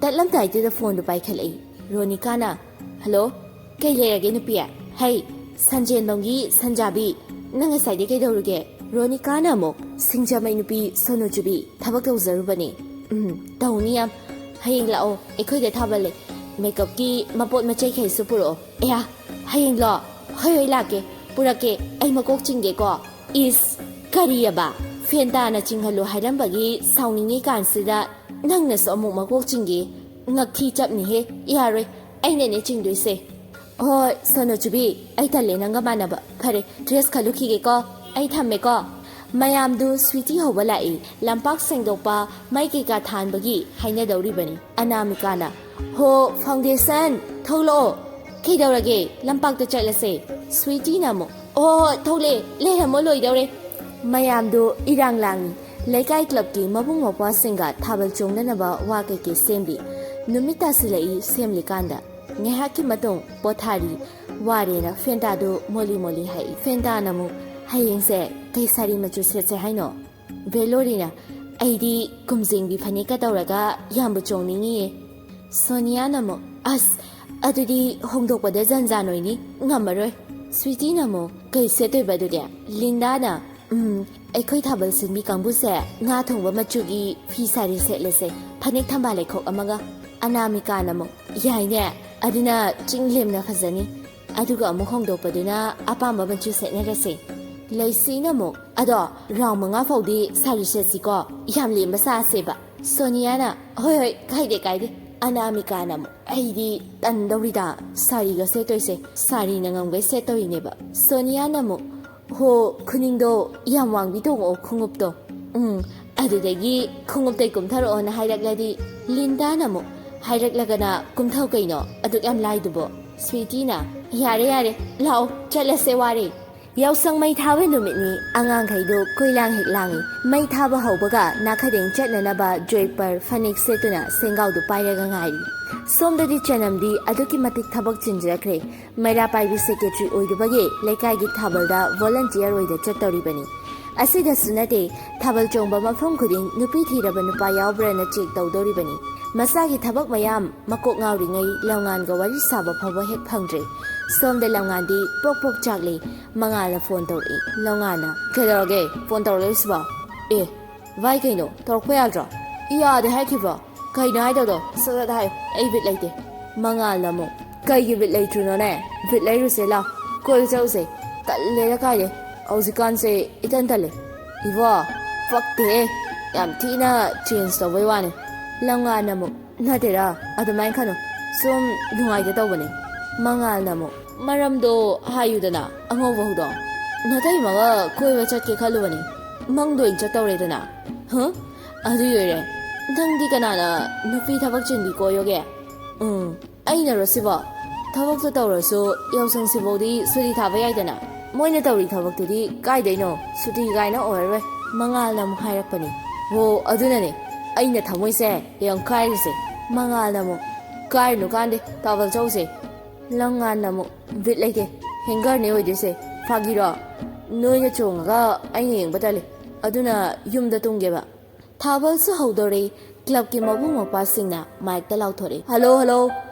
ꯇꯠꯂꯝꯗꯥꯏꯗꯨꯗ ꯐꯣꯟꯗꯣ ꯄꯥꯏꯈꯠꯂꯛꯏ꯫ ꯔꯣꯅꯤꯀꯥꯅ, "ꯍꯜꯂꯣ, ꯀꯩ ꯂꯩꯔꯒꯦ ꯅꯨꯄꯤ?" "ꯍꯩ, ꯁꯟꯖꯦꯟꯕꯝꯒꯤ ꯁꯟꯖꯥꯕꯤ, ꯅꯪ ꯉꯁꯥꯏꯗꯩ ꯀꯩꯗꯧꯔꯤꯒꯦ?" ꯔꯣꯅꯤꯀꯥꯅ ꯑꯃꯨꯛ, "ꯁꯤꯡꯖꯃꯩ ꯅꯨꯄꯤ ꯁꯣꯅꯨ ꯆꯨꯕꯤ, ꯊꯕꯛ ꯇꯧꯖꯔꯨꯕꯅꯦ꯫" "ꯎꯝ, ꯇꯧꯅꯤ ꯌꯥꯝ꯫ ꯍꯌꯦꯡ ꯂꯥꯛꯑꯣ, ꯑꯩꯈꯣꯏꯗ ꯊꯥꯕꯜ ꯂꯩ꯫ ꯃꯦꯀꯞꯀꯤ ꯃꯄꯣꯠ ꯃꯆꯩꯈꯩꯁꯨ ꯄꯨꯔꯛꯑꯣ꯫" "ꯑꯌꯥ, ꯍꯌꯦꯡꯂꯣ? ꯍꯣꯏ, ꯍꯣꯏ, ꯂꯥꯛꯀꯦ, ꯄꯨꯔꯛꯀꯦ꯫ ꯑꯩ ꯃꯀꯣꯛ ꯆꯤꯡꯒꯦꯀꯣ꯫" "ꯏꯁ, ꯀꯔꯤꯑꯕ? ꯐꯦꯟ ꯇꯥꯅ ꯆꯤꯡꯍꯜꯂꯨ ꯍꯥꯏꯔꯝꯕꯒꯤ ꯁꯥꯎꯅꯤꯡꯉꯤ ꯀꯥꯟꯁꯤꯗ ꯅꯪꯅꯁꯨ ꯑꯃꯨꯛ ꯃꯀꯣꯛ ꯆꯤꯡꯒꯦ? ꯉꯛꯊꯤ ꯆꯞꯅꯤꯍꯦ꯫ ꯌꯥꯔꯣꯏ, ꯑꯩꯅꯅꯦ ꯆꯤꯡꯗꯣꯏꯁꯦ꯫" "ꯍꯣꯏ, ꯁꯣꯅꯣ ꯆꯨꯕꯤ, ꯑꯩ ꯇꯜꯂꯦ ꯅꯪꯒ ꯃꯥꯟꯅꯕ꯫ ꯐꯔꯦ, ꯗ꯭ꯔꯦꯁ ꯈꯜꯂꯨꯈꯤꯒꯦꯀꯣ꯫ ꯑꯩ ꯊꯝꯃꯦꯀꯣ꯫" ꯃꯌꯥꯝꯗꯨ ꯁ꯭ꯋꯤꯇꯤ ꯍꯧꯕ ꯂꯥꯛꯏ꯫ ꯂꯝꯄꯥꯛ ꯁꯦꯡꯗꯣꯛꯄ, ꯃꯩ ꯀꯩꯀꯥ ꯊꯥꯟꯕꯒꯤ ꯍꯥꯏꯅꯗꯧꯔꯤꯕꯅꯤ꯫ ꯑꯅꯥꯃꯤꯀꯥꯅ, "ꯍꯣ, ꯐꯥꯎꯟꯗꯦꯁꯟ, ꯊꯣꯛꯂꯛꯑꯣ꯫ ꯀꯩꯗꯧꯔꯒꯦ? ꯂꯝꯄꯥꯛꯇ ꯆꯠꯂꯁꯦ꯫" ꯁ꯭ꯋꯤꯇꯤꯅ ꯑꯃꯨꯛ, "ꯑꯣ, ꯊꯣꯛꯂꯛꯑꯦ, ꯂꯩꯔꯝꯃꯣ, ꯂꯣꯏꯗꯧꯔꯦ꯫ ꯃꯌꯥꯝꯗꯨ ꯏꯔꯥꯡ ꯂꯥꯡꯏ꯫ ꯂꯩꯀꯥꯏ ꯀ꯭ꯂꯕꯀꯤ ꯃꯕꯨꯡ ꯃꯧꯄ꯭ꯋꯥꯁꯤꯡꯒ ꯊꯥꯕꯜ ꯆꯣꯡꯅꯅꯕ ꯋꯥ ꯀꯩꯀꯩ ꯁꯦꯝꯂꯤ꯫ ꯅꯨꯃꯤꯠ ꯇꯥꯁꯤꯜꯂꯛꯏ ꯁꯦꯝꯂꯤꯀꯥꯟꯗ꯫ ꯉꯥꯏꯍꯥꯛꯀꯤ ꯃꯇꯨꯡ ꯄꯣꯊꯥꯔꯤ꯫ ꯋꯥꯔꯦꯅ ꯐꯦꯟꯇꯥꯗꯨ ꯃꯣꯂꯤ ꯃꯣꯂꯤ ꯍꯥꯏ꯫ ꯐꯦꯟꯇꯥꯅ ꯑꯃꯨꯛ, "ꯍꯌꯦꯡꯁꯦ ꯀꯩ ꯁꯥꯔꯤ ꯃꯆꯨ ꯁꯦꯠꯁꯦ ꯍꯥꯏꯅꯣ?" ꯚꯦꯂꯣꯔꯤꯅ, "ꯑꯩꯗꯤ ꯀꯨꯝꯖꯦꯡꯕꯤ ꯐꯅꯦꯛꯀ ꯇꯧꯔꯒ ꯌꯥꯝꯕ ꯆꯣꯡꯅꯤꯡꯉꯤꯌꯦ꯫" ꯁꯣꯅꯤꯌꯥꯅ ꯑꯃꯨꯛ, "ꯑꯁ, ꯑꯗꯨꯗꯤ ꯍꯣꯡꯗꯣꯛꯄꯗ ꯖꯟꯖꯥꯟ ꯑꯣꯏꯅꯤ, ꯉꯝꯃꯔꯣꯏ꯫" ꯁ꯭ꯋꯤꯇꯤꯅ ꯑꯃꯨꯛ, "ꯀꯩ ꯁꯦꯠꯇꯣꯏꯕ ꯑꯗꯨꯗꯤ?" ꯂꯤꯟꯗꯥꯅ, "ꯎꯝ, ꯑꯩꯈꯣꯏ ꯊꯥꯕꯜ ꯁꯤꯟꯕꯤ ꯀꯥꯡꯕꯨꯁꯦ ꯉꯥ ꯊꯣꯡꯕ ꯃꯆꯨꯒꯤ ꯐꯤ ꯁꯥꯔꯤ ꯁꯦꯠꯂꯁꯦ, ꯐꯅꯦꯛ ꯊꯝꯕꯥꯜ ꯂꯩꯈꯣꯛ ꯑꯃꯒ꯫" ꯑꯅꯥꯃꯤꯀꯥꯅ ꯑꯃꯨꯛ, "ꯌꯥꯏꯅꯦ, ꯑꯗꯨꯅ ꯆꯤꯡ ꯂꯦꯝꯅ ꯐꯖꯅꯤ꯫ ꯑꯗꯨꯒ ꯑꯃꯨꯛ ꯍꯣꯡꯗꯣꯛꯄꯗꯨꯅ ꯑꯄꯥꯝꯕ ꯃꯆꯨ ꯁꯦꯠꯅꯔꯁꯦ꯫" ꯂꯩꯁꯤꯅ ꯑꯃꯨꯛ, "ꯑꯗꯣ ꯔꯥꯎꯟ ꯃꯉꯥ ꯐꯥꯎꯗꯤ ꯁꯥꯔꯤ ꯁꯦꯠꯁꯤꯀꯣ, ꯌꯥꯝ ꯂꯦꯝꯕ ꯁꯥꯁꯦꯕ꯫" ꯁꯣꯅꯤꯌꯥꯅ, "ꯍꯣꯏ ꯍꯣꯏ, ꯀꯥꯏꯗꯦ ꯀꯥꯏꯗꯦ꯫" ꯑꯅꯥꯃꯤꯀꯥꯅ ꯑꯃꯨꯛ, "ꯑꯩꯗꯤ ꯇꯟꯗꯧꯔꯤꯗ ꯁꯥꯔꯤꯒ ꯁꯦꯠꯇꯣꯏꯁꯦ, ꯁꯥꯔꯤꯅ ꯉꯝꯒꯩ ꯁꯦꯠꯇꯧꯔꯤꯅꯦꯕ꯫" ꯁꯣꯅꯤꯌꯥꯅ ꯑꯃꯨꯛ, "ꯍꯣ, ꯈꯨꯅꯤꯡꯗꯣ ꯌꯥꯝ ꯋꯥꯡꯕꯤ ꯇꯣꯡꯉꯛꯑꯣ ꯈꯣꯡꯎꯞꯇꯣ꯫" ꯎꯝ, ꯑꯗꯨꯗꯒꯤ ꯈꯣꯡꯎꯞꯇꯩ ꯀꯨꯝꯊꯔꯛꯑꯣꯅ ꯍꯥꯏꯔꯛꯂꯗꯤ, ꯂꯤꯟꯗꯥꯅ ꯑꯃꯨꯛ, "ꯍꯥꯏꯔꯛꯂꯒꯅ ꯀꯨꯝꯊꯧ ꯀꯩꯅꯣ, ꯑꯗꯨꯛ ꯌꯥꯝ ꯂꯥꯏꯗꯨꯕꯣ?" ꯁ꯭ꯋꯤꯇꯤꯅ, "ꯌꯥꯔꯦ ꯌꯥꯔꯦ, ꯂꯥꯛꯑꯣ ꯆꯠꯂꯁꯦ, ꯋꯥꯔꯦ꯫" ꯌꯥꯎꯁꯪ ꯃꯩ ꯊꯥꯕ ꯅꯨꯃꯤꯠꯅꯤ꯫ ꯑꯉꯥꯡꯈꯩꯗꯣ ꯀꯣꯏꯂꯥꯡ ꯍꯦꯛ ꯂꯥꯡꯉꯤ꯫ ꯃꯩ ꯊꯥꯕ ꯍꯧꯕꯒ ꯅꯥꯈꯗꯦꯡ ꯆꯠꯅꯅꯕ ꯖꯣꯏꯄꯔ ꯐꯅꯦꯛ ꯁꯦꯠꯇꯨꯅ ꯁꯦꯡꯒꯥꯎꯗꯨ ꯄꯥꯏꯔꯒ ꯉꯥꯏꯔꯤ꯫ ꯁꯣꯝꯗꯗꯤ ꯆꯅꯝꯗꯤ ꯑꯗꯨꯛꯀꯤ ꯃꯇꯤꯛ ꯊꯕꯛ ꯆꯤꯟꯖꯈ꯭ꯔꯦ꯫ ꯃꯩꯔꯥ ꯄꯥꯏꯕꯤ ꯁꯦꯀ꯭ꯔꯦꯇꯔꯤ ꯑꯣꯏꯔꯨꯕꯒꯤ ꯂꯩꯀꯥꯏꯒꯤ ꯊꯥꯕꯜꯗ ꯚꯣꯂꯟꯇꯤꯌꯔ ꯑꯣꯏꯅ ꯆꯠꯇꯧꯔꯤꯕꯅꯤ꯫ ꯑꯁꯤꯗꯁꯨ ꯅꯠꯇꯦ, ꯊꯥꯕꯜ ꯆꯣꯡꯕ ꯃꯐꯝ ꯈꯨꯗꯤꯡ ꯅꯨꯄꯤ ꯊꯤꯔꯕ ꯅꯨꯄꯥ ꯌꯥꯎꯕ꯭ꯔꯥꯅ ꯆꯦꯛ ꯇꯧꯗꯧꯔꯤꯕꯅꯤ꯫ ꯃꯁꯥꯒꯤ ꯊꯕꯛ ꯃꯌꯥꯝ ꯃꯀꯣꯛ ꯉꯥꯎꯔꯤꯉꯩ ꯂꯝꯉꯥꯟꯒ ꯋꯥꯔꯤ ꯁꯥꯕ ꯐꯥꯎꯕ ꯍꯦꯛ ꯐꯪꯗ꯭ꯔꯦ꯫ ꯁꯣꯝꯗ ꯂꯝꯉꯥꯟꯗꯤ ꯄ꯭ꯔꯣꯛ ꯄ꯭ꯔꯣꯛ ꯆꯥꯛꯂꯤ꯫ ꯃꯉꯥꯜꯅ ꯐꯣꯟ ꯇꯧꯔꯛꯏ꯫ ꯂꯝꯉꯥꯟꯅ, "ꯀꯩꯗꯧꯔꯒꯦ? ꯐꯣꯟ ꯇꯧꯔꯛꯂꯛꯏꯁꯤꯕꯣ?" "ꯑꯦ, ꯚꯥꯏ ꯀꯩꯅꯣ? ꯇꯧꯔꯛꯄ ꯌꯥꯗ꯭ꯔꯣ?" "ꯌꯥꯗꯦ ꯍꯥꯏꯈꯤꯕ꯭ꯔꯣ? ꯀꯩꯅꯣ ꯍꯥꯏꯗꯧꯗꯣ? ꯁꯠ ꯁꯠ ꯍꯥꯏꯌꯨ, ꯑꯩ ꯕꯤꯠ ꯂꯩꯇꯦ꯫" ꯃꯉꯥꯜꯅ ꯑꯃꯨꯛ, "ꯀꯩꯒꯤ ꯕꯤꯠ ꯂꯩꯇ꯭ꯔꯤꯅꯣꯅꯦ? ꯕꯤꯠ ꯂꯩꯔꯨꯁꯦ ꯂꯥꯎ, ꯀꯣꯏꯕ ꯆꯧꯁꯦ꯫" "ꯇꯜꯂꯦꯗ ꯀꯥꯏꯗꯩ, ꯍꯧꯖꯤꯛꯀꯥꯟꯁꯦ ꯏꯇꯟ ꯇꯜꯂꯦ꯫" "ꯏꯕꯣ, ꯄꯛꯇꯦꯍꯦ, ꯌꯥꯝ ꯊꯤꯅ ꯆꯦꯟꯖ ꯇꯧꯕꯩ ꯋꯥꯅꯤ꯫" ꯂꯝꯉꯥꯟꯅ ꯑꯃꯨꯛ, "ꯅꯠꯇꯦꯗ, ꯑꯗꯨꯃꯥꯏꯅ ꯈꯟꯅꯨ, ꯁꯨꯝ ꯅꯨꯡꯉꯥꯏꯇ ꯇꯧꯕꯅꯦ꯫" ꯃꯉꯥꯜꯅ ꯑꯃꯨꯛ, "ꯃꯔꯝꯗꯣ ꯍꯥꯏꯌꯨꯗꯅ, ꯑꯉꯧꯕ ꯍꯧꯗꯣꯡ꯫" "ꯅꯇꯩꯃꯒ ꯀꯣꯏꯕ ꯆꯠꯀꯦ ꯈꯜꯂꯨꯕꯅꯦ, ꯃꯪꯗ ꯑꯣꯏꯅ ꯆꯠꯇꯧꯔꯦꯗꯅ꯫" "ꯍ? ꯑꯗꯨꯒꯤ ꯑꯣꯏꯔꯦ? ꯅꯪꯗꯤ ꯀꯅꯥꯅ ꯅꯨꯄꯤ ꯊꯕꯛ ꯆꯤꯟꯕꯤ ꯀꯣꯏꯌꯣꯒꯦ?" "ꯎꯝ, ꯑꯩꯅꯔꯣ ꯁꯤꯕꯣ? ꯊꯕꯛꯇꯣ ꯇꯧꯔꯁꯨ ꯌꯥꯎꯁꯪꯁꯤꯐꯧꯗꯤ ꯁꯨꯇꯤ ꯊꯥꯕ ꯌꯥꯏꯗꯅ?" ꯃꯣꯏꯅ ꯇꯧꯔꯤ ꯊꯕꯛꯇꯨꯗꯤ ꯀꯥꯏꯗꯩꯅꯣ? ꯁꯨꯇꯤ ꯀꯥꯏꯅ ꯑꯣꯏꯔꯔꯣꯏ꯫ ꯃꯉꯥꯜꯅ ꯑꯃꯨꯛ ꯍꯥꯏꯔꯛꯄꯅꯤ꯫ "ꯍꯣ, ꯑꯗꯨꯅꯅꯦ ꯑꯩꯅ ꯊꯃꯣꯏꯁꯦ ꯌꯥꯝ ꯀꯥꯏꯔꯤꯁꯦ꯫" ꯃꯉꯥꯜꯅ ꯑꯃꯨꯛ, "ꯀꯥꯏꯔꯨꯅꯨ ꯀꯥꯟꯗꯦ, ꯊꯥꯕꯜ ꯆꯧꯁꯦ꯫" ꯂꯪꯉꯥꯟꯅ ꯑꯃꯨꯛ, "ꯕꯤꯠ ꯂꯩꯇꯦ, ꯍꯦꯡꯒꯔꯅꯦ ꯑꯣꯏꯗꯣꯏꯁꯦ꯫ ꯐꯥꯒꯤꯔꯣ? ꯅꯣꯏꯅ ꯆꯣꯡꯉꯒ ꯑꯩꯅ ꯌꯦꯡꯕ ꯇꯜꯂꯦ꯫ ꯑꯗꯨꯅ ꯌꯨꯝꯗ ꯇꯨꯝꯒꯦꯕ꯫" ꯊꯥꯕꯜꯁꯨ ꯍꯧꯗꯣꯔꯦ꯫ ꯀ꯭ꯂꯕꯀꯤ ꯃꯕꯨꯡ ꯃꯧꯄ꯭ꯋꯥꯁꯤꯡꯅ ꯃꯥꯏꯛꯇ ꯂꯥꯎꯊꯣꯔꯛꯏ, "ꯍꯜꯂꯣ, ꯍꯜꯂꯣ,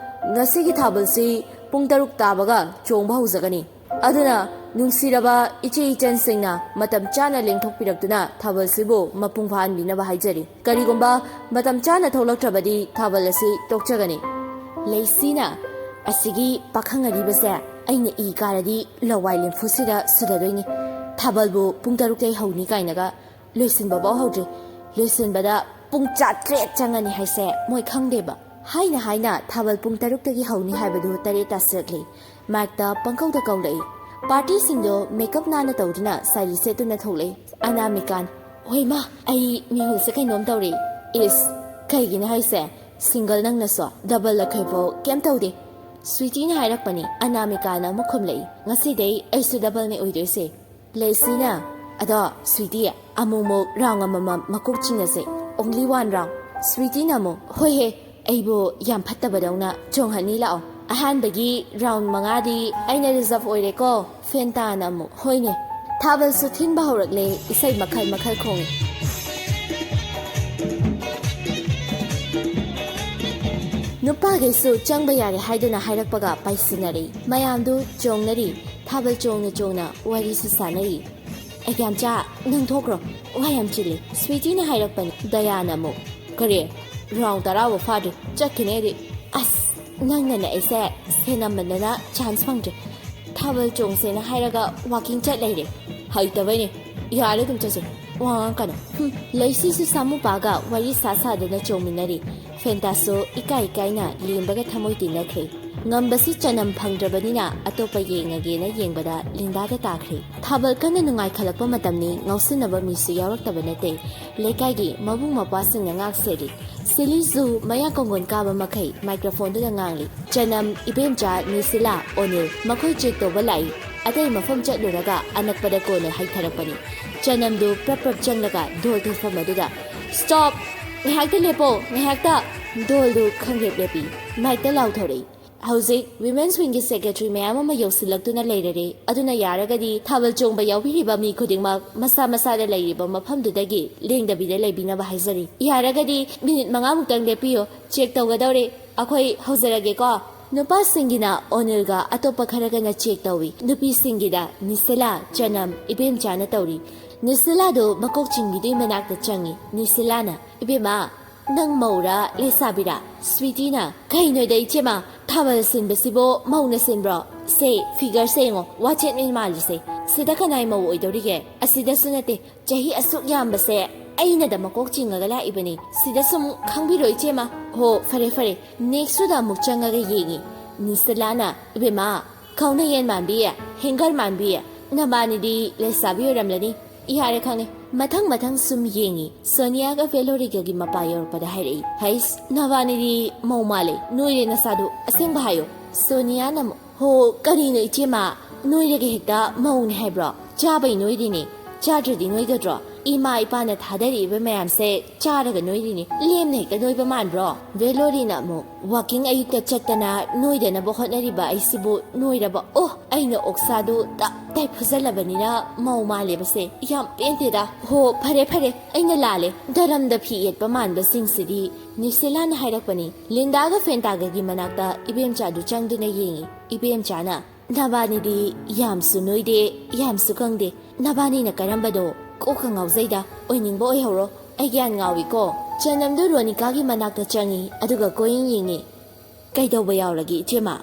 ꯉꯁꯤꯒꯤ ꯊꯥꯕꯜꯁꯤ ꯄꯨꯡ ꯇꯔꯨꯛ ꯇꯥꯕꯒ ꯆꯣꯡꯕ ꯍꯧꯖꯒꯅꯤ꯫ ꯑꯗꯨꯅ ꯅꯨꯡꯁꯤꯔꯕ ꯏꯆꯦ ꯏꯆꯟꯁꯤꯡꯅ ꯃꯇꯝ ꯆꯥꯅ ꯂꯦꯡꯊꯣꯛꯄꯤꯔꯛꯇꯨꯅ ꯊꯥꯕꯜꯁꯤꯕꯨ ꯃꯄꯨꯡ ꯐꯥꯍꯟꯕꯤꯅꯕ ꯍꯥꯏꯖꯔꯤ꯫ ꯀꯔꯤꯒꯨꯝꯕ ꯃꯇꯝ ꯆꯥꯅ ꯊꯣꯛꯂꯛꯇ꯭ꯔꯕꯗꯤ ꯊꯥꯕꯜ ꯑꯁꯤ ꯇꯣꯛꯆꯒꯅꯤ꯫" ꯂꯩꯁꯤꯅ, "ꯑꯁꯤꯒꯤ ꯄꯥꯈꯪ ꯑꯔꯤꯕꯁꯦ ꯑꯩꯅ ꯏ ꯀꯥꯔꯗꯤ ꯂꯋꯥꯏ ꯂꯦꯝꯐꯨꯁꯤꯗ ꯁꯨꯗꯗꯣꯏꯅꯤ꯫ ꯊꯥꯕꯜꯕꯨ ꯄꯨꯡ ꯇꯔꯨꯛꯇꯩ ꯍꯧꯅꯤ ꯀꯥꯏꯅꯒ ꯂꯣꯏꯁꯤꯟꯕꯐꯥꯎ ꯍꯧꯗ꯭ꯔꯤ꯫ ꯂꯣꯏꯁꯤꯟꯕꯗ ꯄꯨꯡ ꯆꯥꯇ꯭ꯔꯦꯠ ꯆꯪꯉꯅꯤ ꯍꯥꯏꯁꯦ ꯃꯣꯏ ꯈꯪꯗꯦꯕ꯫" ꯍꯥꯏꯅ ꯍꯥꯏꯅ ꯊꯥꯕꯜ ꯄꯨꯡ ꯇꯔꯨꯛꯇꯒꯤ ꯍꯧꯅꯤ ꯍꯥꯏꯕꯗꯨ ꯇꯔꯦꯠ ꯇꯥꯁꯤꯜꯂꯛꯂꯤ꯫ ꯃꯥꯏꯛꯇ ꯄꯪꯀꯧꯗ ꯀꯧꯔꯛꯏ꯫ ꯄꯥꯔꯇꯤꯁꯤꯡꯗꯣ ꯃꯦꯀꯞ ꯅꯥꯟꯅ ꯇꯧꯗꯨꯅ ꯁꯥꯔꯤ ꯁꯦꯠꯇꯨꯅ ꯊꯣꯛꯂꯛꯏ꯫ ꯑꯅꯥꯃꯤꯀꯥꯟ, "ꯍꯣꯏ ꯃꯥ, ꯑꯩ ꯃꯤꯍꯨꯜꯁꯦ ꯀꯩꯅꯣꯝ ꯇꯧꯔꯦ꯫" "ꯏꯁ, ꯀꯩꯒꯤꯅꯣ ꯍꯥꯏꯁꯦ? ꯁꯤꯡꯒꯜ ꯅꯪꯅꯁꯨ ꯗꯕꯜ ꯑꯩꯈꯣꯏꯐꯥꯎ ꯀꯩꯝ ꯇꯧꯗꯦ꯫" ꯁ꯭ꯋꯤꯇꯤꯅ ꯍꯥꯏꯔꯛꯄꯅꯤ꯫ ꯑꯅꯥꯃꯤꯀꯥꯅ ꯑꯃꯨꯛ ꯈꯨꯝꯂꯛꯏ, "ꯉꯁꯤꯗꯩ ꯑꯩꯁꯨ ꯗꯕꯜꯅꯦ ꯑꯣꯏꯗꯣꯏꯁꯦ꯫" ꯂꯦꯁꯤꯅ, "ꯑꯗꯣ ꯁ꯭ꯋꯤꯇꯤ, ꯑꯃꯨꯛꯃꯨꯛ ꯔꯥꯎꯟ ꯑꯃꯃꯝ ꯃꯀꯣꯛ ꯆꯤꯡꯅꯁꯦ꯫ Only one round." ꯁ꯭ꯋꯤꯇꯤꯅ ꯑꯃꯨꯛ, "ꯍꯣꯏꯍꯦ, ꯑꯩꯕꯨ ꯌꯥꯝ ꯐꯠꯇꯕꯗꯧꯅ ꯆꯣꯡꯍꯟꯅꯤ ꯂꯥꯛꯑꯣ꯫ ꯑꯍꯥꯟꯕꯒꯤ ꯔꯥꯎꯟ ꯃꯉꯥꯗꯤ ꯑꯩꯅ ꯔꯤꯖꯔꯚ ꯑꯣꯏꯔꯦꯀꯣ꯫" ꯐꯦꯟꯇꯥꯅ ꯑꯃꯨꯛ, "ꯍꯣꯏꯅꯦ꯫" ꯊꯥꯕꯜꯁꯨ ꯊꯤꯟꯕ ꯍꯧꯔꯛꯂꯦ, ꯏꯁꯩ ꯃꯈꯜ ꯃꯈꯜ ꯈꯣꯡꯉꯤ꯫ ꯅꯨꯄꯥꯈꯩꯁꯨ ꯆꯪꯕ ꯌꯥꯔꯦ ꯍꯥꯏꯗꯨꯅ ꯍꯥꯏꯔꯛꯄꯒ ꯄꯥꯏꯁꯤꯟꯅꯔꯦ꯫ ꯃꯌꯥꯝꯗꯨ ꯆꯣꯡꯅꯔꯤ, ꯊꯥꯕꯜ ꯆꯣꯡꯅ ꯆꯣꯡꯅ ꯋꯥꯔꯤꯁꯨ ꯁꯥꯟꯅꯔꯤ꯫ "ꯑꯦ, ꯌꯥꯝꯆꯥ, ꯅꯪ ꯊꯣꯛꯈ꯭ꯔꯣ, ꯋꯥ ꯌꯥꯝ ꯆꯤꯜꯂꯤ꯫" ꯁ꯭ꯋꯤꯇꯤꯅ ꯍꯥꯏꯔꯛꯄꯅꯤ꯫ ꯗꯌꯥꯅ ꯑꯃꯨꯛ, "ꯀꯔꯤ? ꯔꯥꯎꯟ ꯇꯔꯥꯕꯨ ꯐꯥꯗ꯭ꯔꯤ, ꯆꯠꯈꯤꯅꯦ ꯑꯩꯗꯤ꯫" "ꯑꯁ, ꯅꯪꯅꯅꯦ ꯑꯩꯁꯦ ꯁꯦꯟꯅꯃꯟꯗꯅ ꯆꯥꯟꯁ ꯐꯪꯗ꯭ꯔꯦ꯫ ꯊꯥꯕꯜ ꯆꯣꯡꯁꯦꯅ ꯍꯥꯏꯔꯒ ꯋꯥꯀꯤꯡ ꯆꯠ ꯂꯩꯔꯦ꯫" "ꯍꯩꯇꯕꯩꯅꯦ, ꯌꯥꯔꯦ ꯑꯗꯨꯝ ꯆꯠꯁꯦ, ꯋꯥ ꯉꯥꯡꯉꯛꯀꯅꯨ꯫" ꯍꯨꯝ, ꯂꯩꯁꯤꯁꯨ ꯁꯥꯃꯨꯄꯥꯒ ꯋꯥꯔꯤ ꯁꯥ ꯁꯥꯗꯨꯅ ꯆꯣꯡꯃꯤꯟꯅꯔꯤ꯫ ꯐꯦꯟꯇꯥꯁꯨ ꯏꯀꯥꯏ ꯏꯀꯥꯏꯅ ꯂꯦꯝꯕꯒ ꯊꯃꯣꯏ ꯇꯤꯟꯅꯈ꯭ꯔꯦ꯫ ꯉꯝꯕꯁꯤ ꯆꯅꯝ ꯐꯪꯗ꯭ꯔꯕꯅꯤꯅ ꯑꯇꯣꯞꯄ ꯌꯦꯡꯉꯒꯦꯅ ꯌꯦꯡꯕꯗ ꯂꯤꯟꯗꯥꯗ ꯇꯥꯈ꯭ꯔꯦ꯫ ꯊꯥꯕꯜ ꯀꯟꯅ ꯅꯨꯡꯉꯥꯏꯈꯠꯂꯛꯄ ꯃꯇꯝꯅꯤ, ꯉꯥꯎꯁꯤꯟꯅꯕ ꯃꯤꯁꯨ ꯌꯥꯎꯔꯛꯇꯕ ꯅꯠꯇꯦ꯫ ꯂꯩꯀꯥꯏꯒꯤ ꯃꯕꯨꯡ ꯃꯧꯄ꯭ꯋꯥꯁꯤꯡꯅ ꯉꯥꯛ ꯁꯦꯜꯂꯤ꯫ ꯁꯤꯂꯤꯁꯨ ꯃꯌꯥ ꯀꯣꯡꯒꯣꯟ ꯀꯥꯕ ꯃꯈꯩ ꯃꯥꯏꯀ꯭ꯔꯣꯐꯣꯟꯗꯨꯗ ꯉꯥꯡꯂꯤ꯫ ꯆꯅꯝ, ꯏꯕꯦꯝꯆꯥ, ꯅꯤꯁꯤꯂꯥ, ꯑꯣꯅꯤꯜ ꯃꯈꯣꯏ ꯆꯦꯛ ꯇꯧꯕ ꯂꯥꯛꯏ꯫ ꯑꯇꯩ ꯃꯐꯝ ꯆꯠꯂꯨꯔꯒ ꯑꯅꯛꯄꯗ ꯀꯣꯟꯅ ꯍꯥꯏꯊꯔꯛꯄꯅꯤ꯫ ꯆꯅꯝꯗꯨ ꯄ꯭ꯔꯞ ꯄ꯭ꯔꯞ ꯆꯪꯂꯒ ꯗꯣꯜ ꯊꯣꯛꯐꯝ ꯑꯗꯨꯗ, "Stop! ꯉꯥꯏꯍꯥꯛꯇ ꯂꯦꯞꯄꯣ, ꯉꯥꯏꯍꯥꯛꯇ!" ꯗꯣꯜꯗꯨ ꯈꯪꯂꯦꯞ ꯂꯦꯞꯄꯤ꯫ ꯃꯥꯏꯛꯇ ꯂꯥꯎꯊꯣꯔꯛꯏ, "ꯍꯧꯖꯤꯛ Women's Wingꯒꯤ secretary ꯃꯌꯥꯝ ꯑꯃ ꯌꯧꯁꯤꯜꯂꯛꯇꯨꯅ ꯂꯩꯔꯔꯦ, ꯑꯗꯨꯅ ꯌꯥꯔꯒꯗꯤ ꯊꯥꯕꯜ ꯆꯣꯡꯕ ꯌꯥꯎꯕꯤꯔꯤꯕ ꯃꯤ ꯈꯨꯗꯤꯡꯃꯛ ꯃꯁꯥ ꯃꯁꯥꯗ ꯂꯩꯔꯤꯕ ꯃꯐꯝꯗꯨꯗꯒꯤ ꯂꯦꯡꯗꯕꯤꯗ ꯂꯩꯕꯤꯅꯕ ꯍꯥꯏꯖꯔꯤ꯫ ꯌꯥꯔꯒꯗꯤ ꯃꯤꯅꯤꯠ ꯃꯉꯥꯃꯨꯛꯇꯪ ꯂꯦꯞꯄꯤꯌꯨ, check ꯇꯧꯒꯗꯧꯔꯦ꯫ ꯑꯩꯈꯣꯏ ꯍꯧꯖꯔꯒꯦꯀꯣ꯫" ꯅꯨꯄꯥꯁꯤꯡꯒꯤꯅ ꯑꯣꯅꯤꯜꯒ ꯑꯇꯣꯞꯄ ꯈꯔꯒꯅ check ꯇꯧꯏ꯫ ꯅꯨꯄꯤꯁꯤꯡꯒꯤꯗ ꯅꯤꯁꯤꯂꯥ, ꯆꯅꯝ, ꯏꯕꯦꯝꯆꯥꯅ ꯇꯧꯔꯤ꯫ ꯅꯤꯁꯤꯂꯥꯗꯨ ꯃꯀꯣꯛ ꯆꯤꯡꯕꯤꯗꯨꯒꯤ ꯃꯅꯥꯛꯇ ꯆꯪꯏ꯫ ꯅꯤꯁꯤꯂꯥꯅ, "ꯏꯕꯦꯝꯃ, ꯅꯪ ꯃꯧꯔꯥ ꯂꯩꯁꯥꯕꯤꯔꯥ?" ꯁ꯭ꯋꯤꯇꯤꯅ, "ꯀꯩꯅꯣꯗ ꯏꯆꯦꯃ, ꯊꯥꯕꯜ ꯁꯤꯟꯕꯁꯤꯕꯣ ꯃꯧꯅ ꯁꯤꯟꯕ꯭ꯔꯣ? ꯁꯦ, figureꯁꯦ ꯌꯦꯡꯉꯣ, ꯋꯥꯆꯦꯠ ꯃꯦꯟ ꯃꯥꯜꯂꯤꯁꯦ꯫ ꯁꯤꯗ ꯀꯅꯥꯏ ꯃꯧ ꯑꯣꯏꯗꯧꯔꯤꯒꯦ? ꯑꯁꯤꯗꯁꯨ ꯅꯠꯇꯦ, ꯆꯍꯤ ꯑꯁꯨꯛ ꯌꯥꯝꯕꯁꯦ ꯑꯩꯅꯗ ꯃꯀꯣꯛ ꯆꯤꯡꯉꯒ ꯂꯥꯛꯏꯕꯅꯤ꯫ ꯁꯤꯗ ꯁꯨꯝ ꯈꯪꯕꯤꯔꯣ ꯏꯆꯦꯃ꯫ ꯍꯣ, ꯐꯔꯦ, ꯐꯔꯦ꯫" Nextꯇꯨꯗ ꯑꯃꯨꯛ ꯆꯪꯉꯒ ꯌꯦꯡꯉꯤ꯫ ꯅꯤꯁꯤꯂꯥꯅ, "ꯏꯕꯦꯝꯃ, ꯀꯥꯎꯅ ꯌꯦꯟ ꯃꯥꯟꯕꯤ, ꯍꯦꯡꯒꯔ ꯃꯥꯟꯕꯤ, ꯅꯕꯥꯅꯤꯗꯤ ꯂꯩꯁꯥꯕꯤ ꯑꯣꯏꯔꯝꯂꯅꯤ꯫ ꯌꯥꯔꯦ, ꯈꯪꯉꯦ꯫" ꯃꯊꯪ ꯃꯊꯪ ꯁꯨꯝ ꯌꯦꯡꯉꯤ꯫ ꯁꯣꯅꯤꯌꯥꯒ ꯚꯦꯂꯣꯔꯤꯒꯒꯤ ꯃꯄꯥ ꯌꯧꯔꯛꯄꯗ ꯍꯥꯏꯔꯛꯏ, "ꯍꯩꯁ, ꯅꯕꯥꯅꯤꯗꯤ ꯃꯧ ꯃꯥꯜꯂꯦ꯫ ꯅꯣꯏꯔꯦ ꯅꯁꯥꯗꯨ, ꯑꯁꯦꯡꯕ ꯍꯥꯏꯌꯨ꯫" ꯁꯣꯅꯤꯌꯥꯅ ꯑꯃꯨꯛ, "ꯍꯣ, ꯀꯔꯤꯅꯣ ꯏꯆꯦꯃ, ꯅꯣꯏꯔꯒ ꯍꯦꯛꯇ ꯃꯧꯅꯦ ꯍꯥꯏꯕ꯭ꯔꯣ? ꯆꯥꯕꯩ ꯅꯣꯏꯔꯤꯅꯦ, ꯆꯥꯗ꯭ꯔꯗꯤ ꯅꯣꯏꯒꯗ꯭ꯔꯣ? ꯏꯃꯥ ꯏꯄꯥꯅ ꯊꯥꯗꯔꯛꯏꯕ ꯃꯌꯥꯝꯁꯦ ꯆꯥꯔꯒ ꯅꯣꯏꯔꯤꯅꯦ, ꯂꯦꯝꯅ ꯍꯦꯛꯇ ꯅꯣꯏꯕ ꯃꯥꯟꯕ꯭ꯔꯣ?" ꯚꯦꯂꯣꯔꯤꯅ ꯑꯃꯨꯛ, "Walking ꯑꯌꯨꯛꯇ ꯆꯠꯇꯅ ꯅꯣꯏꯗꯅꯕ ꯍꯣꯠꯅꯔꯤꯕ ꯑꯩꯁꯤꯕꯨ ꯅꯣꯏꯔꯕ? ꯑꯣ, ꯑꯩꯅ ꯑꯣꯛꯁꯥꯗꯨ ꯇꯞ ꯇꯥꯏ ꯐꯨꯖꯜꯂꯕꯅꯤꯅ ꯃꯧ ꯃꯥꯜꯂꯦꯕꯁꯦ꯫ ꯌꯥꯝ ꯄꯦꯟꯗꯦꯗ꯫ ꯍꯣ, ꯐꯔꯦ, ꯐꯔꯦ, ꯑꯩꯅ ꯂꯥꯜꯂꯦ꯫ ꯗꯔꯝꯗ ꯐꯤ ꯌꯦꯠꯄ ꯃꯥꯟꯕꯁꯤꯡꯁꯤꯗꯤ꯫" ꯅꯤꯁꯤꯂꯥꯅ ꯍꯥꯏꯔꯛꯄꯅꯤ꯫ ꯂꯤꯟꯗꯥꯒ ꯐꯦꯟꯇꯥꯒꯒꯤ ꯃꯅꯥꯛꯇ ꯏꯕꯦꯝꯆꯥꯗꯨ ꯆꯪꯗꯨꯅ ꯌꯦꯡꯉꯤ꯫ ꯏꯕꯦꯝꯆꯥꯅ, "ꯅꯕꯥꯅꯤꯗꯤ ꯌꯥꯝꯁꯨ ꯅꯣꯏꯗꯦ, ꯌꯥꯝꯁꯨ ꯀꯪꯗꯦ꯫ ꯅꯕꯥꯅꯤꯅ ꯀꯔꯝꯕꯅꯣ? ꯀꯣꯛꯀ ꯉꯥꯎꯖꯩꯗ, ꯑꯣꯏꯅꯤꯡꯕ ꯑꯣꯏꯍꯧꯔꯣ꯫ ꯑꯩ ꯒ꯭ꯌꯥꯟ ꯉꯥꯎꯏꯀꯣ꯫" ꯆꯅꯝꯗꯨ ꯔꯣꯅꯤꯀꯥꯒꯤ ꯃꯅꯥꯛꯇ ꯆꯪꯉꯤ, ꯑꯗꯨꯒ ꯀꯣꯏꯌꯦꯡ ꯌꯦꯡꯉꯤ꯫ "ꯀꯩꯗꯧꯕ ꯌꯥꯎꯔꯒꯦ ꯏꯆꯦꯃ?"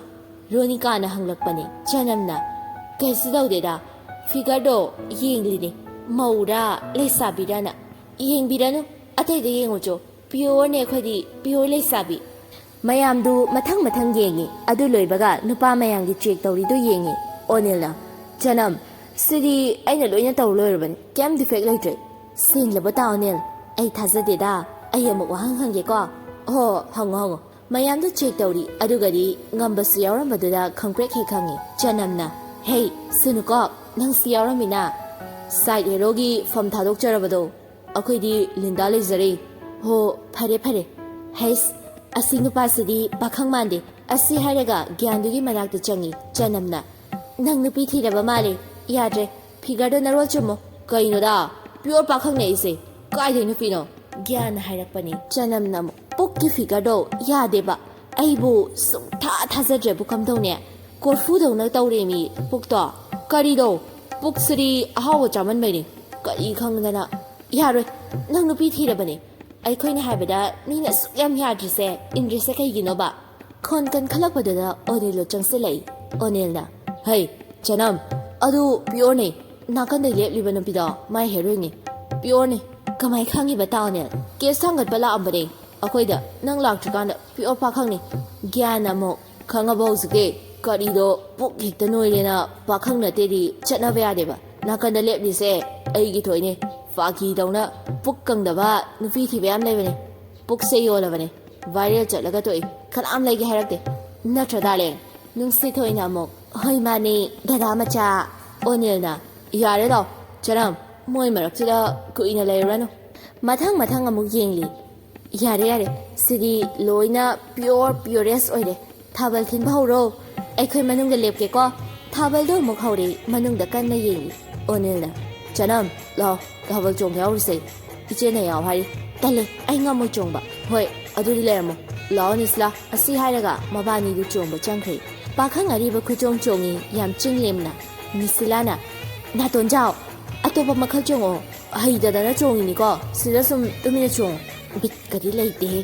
ꯔꯣꯅꯤꯀꯥꯅ ꯍꯪꯂꯛꯄꯅꯤ꯫ ꯆꯅꯝꯅ, "ꯀꯩꯁꯨ ꯇꯧꯗꯦꯗ, figureꯗꯣ ꯌꯦꯡꯂꯤꯅꯦ, ꯃꯧꯔꯥ ꯂꯩꯁꯥꯕꯤꯔꯥꯅ꯫ ꯌꯦꯡꯕꯤꯔꯅꯨ, ꯑꯇꯩꯗ ꯌꯦꯡꯉꯨꯆꯣ, pureꯅꯦ ꯑꯩꯈꯣꯏꯗꯤ, pure ꯂꯩꯁꯥꯕꯤ꯫" ꯃꯌꯥꯝꯗꯨ ꯃꯊꯪ ꯃꯊꯪ ꯌꯦꯡꯉꯤ꯫ ꯑꯗꯨ ꯂꯣꯏꯕꯒ ꯅꯨꯄꯥ ꯃꯌꯥꯝꯒꯤ check ꯇꯧꯔꯤꯗꯨ ꯌꯦꯡꯉꯤ꯫ ꯑꯣꯅꯤꯜꯅ, "ꯆꯅꯝ, ꯁꯤꯗꯤ ꯑꯩꯅ ꯂꯣꯏꯅ ꯇꯧ ꯂꯣꯏꯔꯕꯅꯤ, ꯀꯩꯝ defect ꯂꯩꯇ꯭ꯔꯦ꯫ ꯁꯦꯡꯂꯕꯣ ꯇꯥ ꯑꯣꯅꯤꯜ?" "ꯑꯩ ꯊꯥꯖꯗꯦꯗ꯫ ꯑꯩ ꯑꯃꯨꯛ ꯋꯥꯍꯪ ꯍꯪꯒꯦꯀꯣ?" "ꯑꯣ, ꯍꯪꯉꯣ, ꯍꯪꯉꯣ꯫" ꯃꯌꯥꯝꯗꯨ check ꯇꯧꯔꯤ, ꯑꯗꯨꯒꯗꯤ ꯉꯝꯕꯁꯨ ꯌꯥꯎꯔꯝꯕꯗꯨꯗ ꯈꯪꯄ꯭ꯔꯦꯛ ꯍꯦꯛ ꯈꯪꯉꯤ꯫ ꯆꯅꯝꯅ, ꯍꯦ, ꯁꯨꯅꯨꯀꯣ, ꯅꯪꯁꯨ ꯌꯥꯎꯔꯝꯃꯤꯅ꯫ ꯁꯥꯏꯠ ꯍꯦꯔꯣꯒꯤ ꯐꯝ ꯊꯥꯗꯣꯛꯆꯔꯕꯗꯣ, ꯑꯩꯈꯣꯏꯗꯤ ꯂꯤꯟꯗꯥ ꯂꯩꯖꯔꯦ꯫ ꯍꯣ, ꯐꯔꯦ ꯐꯔꯦ꯫ ꯍꯩꯁ, ꯑꯁꯤ ꯅꯨꯄꯥꯁꯤꯗꯤ ꯄꯥꯈꯪ ꯃꯥꯟꯗꯦ꯫ ꯑꯁꯤ ꯍꯥꯏꯔꯒ ꯒ꯭ꯌꯥꯟꯗꯨꯒꯤ ꯃꯅꯥꯛꯇ ꯆꯪꯉꯤ ꯆꯅꯝꯅ꯫ "ꯅꯪ ꯅꯨꯄꯤ ꯊꯤꯔꯕ ꯃꯥꯜꯂꯦ꯫ ꯌꯥꯗ꯭ꯔꯦ, ꯐꯤꯒꯔꯗꯣ ꯅꯔꯣꯜ ꯆꯨꯝꯃꯣ꯫ ꯀꯩꯅꯣꯗ, ꯄꯤꯌꯣꯔ ꯄꯥꯈꯪꯅꯦ ꯑꯩꯁꯦ꯫ ꯀꯥꯏꯗꯩ ꯅꯨꯄꯤꯅꯣ?" ꯒ꯭ꯌꯥꯟꯅ ꯍꯥꯏꯔꯛꯄꯅꯤ꯫ ꯆꯅꯝꯅ ꯑꯃꯨꯛ, "ꯄꯨꯛꯀꯤ ꯐꯤꯒꯔꯗꯣ ꯌꯥꯗꯦꯕ꯫ ꯑꯩꯕꯨ ꯁꯨꯡꯊꯥ ꯊꯥꯖꯗ꯭ꯔꯦꯕꯨ ꯀꯝꯗꯧꯅꯦ? ꯀꯣꯔꯐꯨꯗꯧꯅ ꯇꯧꯔꯦꯃꯤ ꯄꯨꯛꯇꯣ꯫ ꯀꯔꯤꯗꯣ? ꯄꯨꯛꯁꯤꯗꯤ ꯑꯍꯥꯎꯕ ꯆꯥꯃꯟꯕꯩꯅꯤ꯫ ꯀꯔꯤ ꯈꯪꯗꯅ꯫ ꯌꯥꯔꯣꯏ, ꯅꯪ ꯅꯨꯄꯤ ꯊꯤꯔꯕꯅꯦ꯫ ꯑꯩꯈꯣꯏꯅ ꯍꯥꯏꯕꯗ ꯃꯤꯅ ꯑꯁꯨꯛ ꯌꯥꯝ ꯌꯥꯗ꯭ꯔꯤꯁꯦ, ꯏꯟꯗ꯭ꯔꯤꯁꯦ ꯀꯩꯒꯤꯅꯣꯕ?" ꯈꯣꯟ ꯀꯟꯈꯠꯂꯛꯄꯗꯨꯗ ꯑꯣꯅꯤꯜꯗꯣ ꯆꯪꯁꯤꯜꯂꯛꯏ꯫ ꯑꯣꯅꯤꯜꯅ, "ꯍꯩ, ꯆꯅꯝ, ꯑꯗꯨ ꯄꯤꯌꯣꯔꯅꯦ꯫ ꯅꯥꯀꯟꯗ ꯂꯦꯞꯂꯤꯕ ꯅꯨꯄꯤꯗꯣ ꯃꯥꯏ ꯍꯦꯔꯣꯏꯟꯅꯤ꯫ ꯄꯤꯌꯣꯔꯅꯤ꯫ ꯀꯃꯥꯏ ꯈꯪꯉꯤꯕ ꯇꯥ ꯑꯣꯅꯤꯜ? ꯀꯦꯁ ꯊꯥꯡꯒꯠꯄ ꯂꯥꯛꯑꯝꯕꯅꯦ ꯑꯩꯈꯣꯏꯗ, ꯅꯪ ꯂꯥꯛꯇ꯭ꯔꯤꯀꯥꯟꯗ꯫ ꯄꯤꯌꯣꯔ ꯄꯥꯈꯪꯅꯤ꯫" ꯒ꯭ꯌꯥꯟ ꯑꯃꯨꯛ, "ꯈꯪꯉꯕꯣ ꯍꯧꯖꯤꯛꯇꯤ? ꯀꯔꯤꯗꯣ ꯄꯨꯛ ꯍꯦꯛꯇ ꯅꯣꯏꯔꯦꯅ ꯄꯥꯈꯪ ꯅꯠꯇꯦꯗꯤ ꯆꯠꯅꯕ ꯌꯥꯗꯦꯕ꯫ ꯅꯥꯀꯟꯗ ꯂꯦꯞꯂꯤꯁꯦ ꯑꯩꯒꯤ ꯊꯣꯏꯅꯦ꯫ ꯐꯥꯒꯤ ꯇꯧꯅ ꯄꯨꯛ ꯀꯪꯗꯕ ꯅꯨꯄꯤ ꯊꯤꯕ ꯌꯥꯝ ꯂꯩꯕꯅꯦ꯫ ꯄꯨꯛꯁꯦ ꯌꯣꯜꯂꯕꯅꯦ꯫ ꯚꯥꯏꯔꯦꯜ ꯆꯠꯂꯒ ꯇꯣꯛꯏ꯫ ꯀꯅꯥꯝ ꯂꯩꯒꯦ ꯍꯥꯏꯔꯛꯇꯦ꯫ ꯅꯠꯇ꯭ꯔ ꯗꯥꯔꯂꯤꯡ?" ꯅꯨꯡꯁꯤ ꯊꯣꯏꯅ ꯑꯃꯨꯛ, "ꯍꯣꯏ ꯃꯥꯅꯦ, ꯗꯗꯥ ꯃꯆꯥ꯫" ꯑꯣꯅꯤꯜꯅ, "ꯌꯥꯔꯦ ꯂꯥꯎ, ꯆꯅꯝ, ꯃꯣꯏ ꯃꯔꯛꯁꯤꯗ ꯀꯨꯏꯅ ꯂꯩꯔꯨꯔꯅꯨ꯫" ꯃꯊꯪ ꯃꯊꯪ ꯑꯃꯨꯛ ꯌꯦꯡꯂꯤ꯫ "ꯌꯥꯔꯦ ꯌꯥꯔꯦ, ꯁꯤꯗꯤ ꯂꯣꯏꯅ ꯄꯤꯌꯣꯔ ꯄꯤꯌꯣꯔꯦꯁ ꯑꯣꯏꯔꯦ꯫ ꯊꯥꯕꯜ ꯊꯤꯟꯕ ꯍꯧꯔꯣ꯫ ꯑꯩꯈꯣꯏ ꯃꯅꯨꯡꯗ ꯂꯦꯞꯀꯦꯀꯣ꯫" ꯊꯥꯕꯜꯗꯣ ꯑꯃꯨꯛ ꯍꯧꯔꯦ, ꯃꯅꯨꯡꯗ ꯀꯟꯅ ꯌꯦꯡꯂꯤ꯫ ꯑꯣꯅꯤꯜꯅ, "ꯆꯅꯝ, ꯂꯥꯎ, ꯊꯥꯕꯜ ꯆꯣꯡꯕ ꯌꯥꯎꯔꯨꯁꯦ꯫ ꯏꯆꯦꯅ ꯌꯥꯎ ꯍꯥꯏꯔꯤ꯫" "ꯇꯜꯂꯦ, ꯑꯩ ꯉꯝꯃꯣꯏ ꯆꯣꯡꯕ꯫" "ꯍꯣꯏ, ꯑꯗꯨꯗꯤ ꯂꯩꯔꯝꯃꯣ꯫ ꯂꯥꯛꯑꯣ ꯅꯤꯁꯂꯥ꯫" ꯑꯁꯤ ꯍꯥꯏꯔꯒ ꯃꯕꯥꯅꯤꯗꯨ ꯆꯣꯡꯕ ꯆꯪꯈ꯭ꯔꯦ꯫ ꯄꯥꯈꯪ ꯑꯔꯤꯕ ꯈꯨꯆꯣꯡ ꯆꯣꯡꯉꯤ, ꯌꯥꯝ ꯆꯤꯡ ꯂꯦꯝꯅ꯫ ꯅꯤꯁꯂꯥꯅ, "ꯅꯥꯇꯣꯟꯖꯥꯎ, ꯑꯇꯣꯞꯄ ꯃꯈꯜ ꯆꯣꯡꯉꯛꯑꯣ꯫ ꯍꯩꯇꯗꯅ ꯆꯣꯡꯉꯤꯅꯤꯀꯣ, ꯁꯤꯗ ꯁꯨꯝ ꯇꯨꯃꯤꯟꯅ ꯆꯣꯡꯉꯣ꯫" "ꯕꯤꯠꯀꯗꯤ ꯂꯩꯇꯦꯍꯦ꯫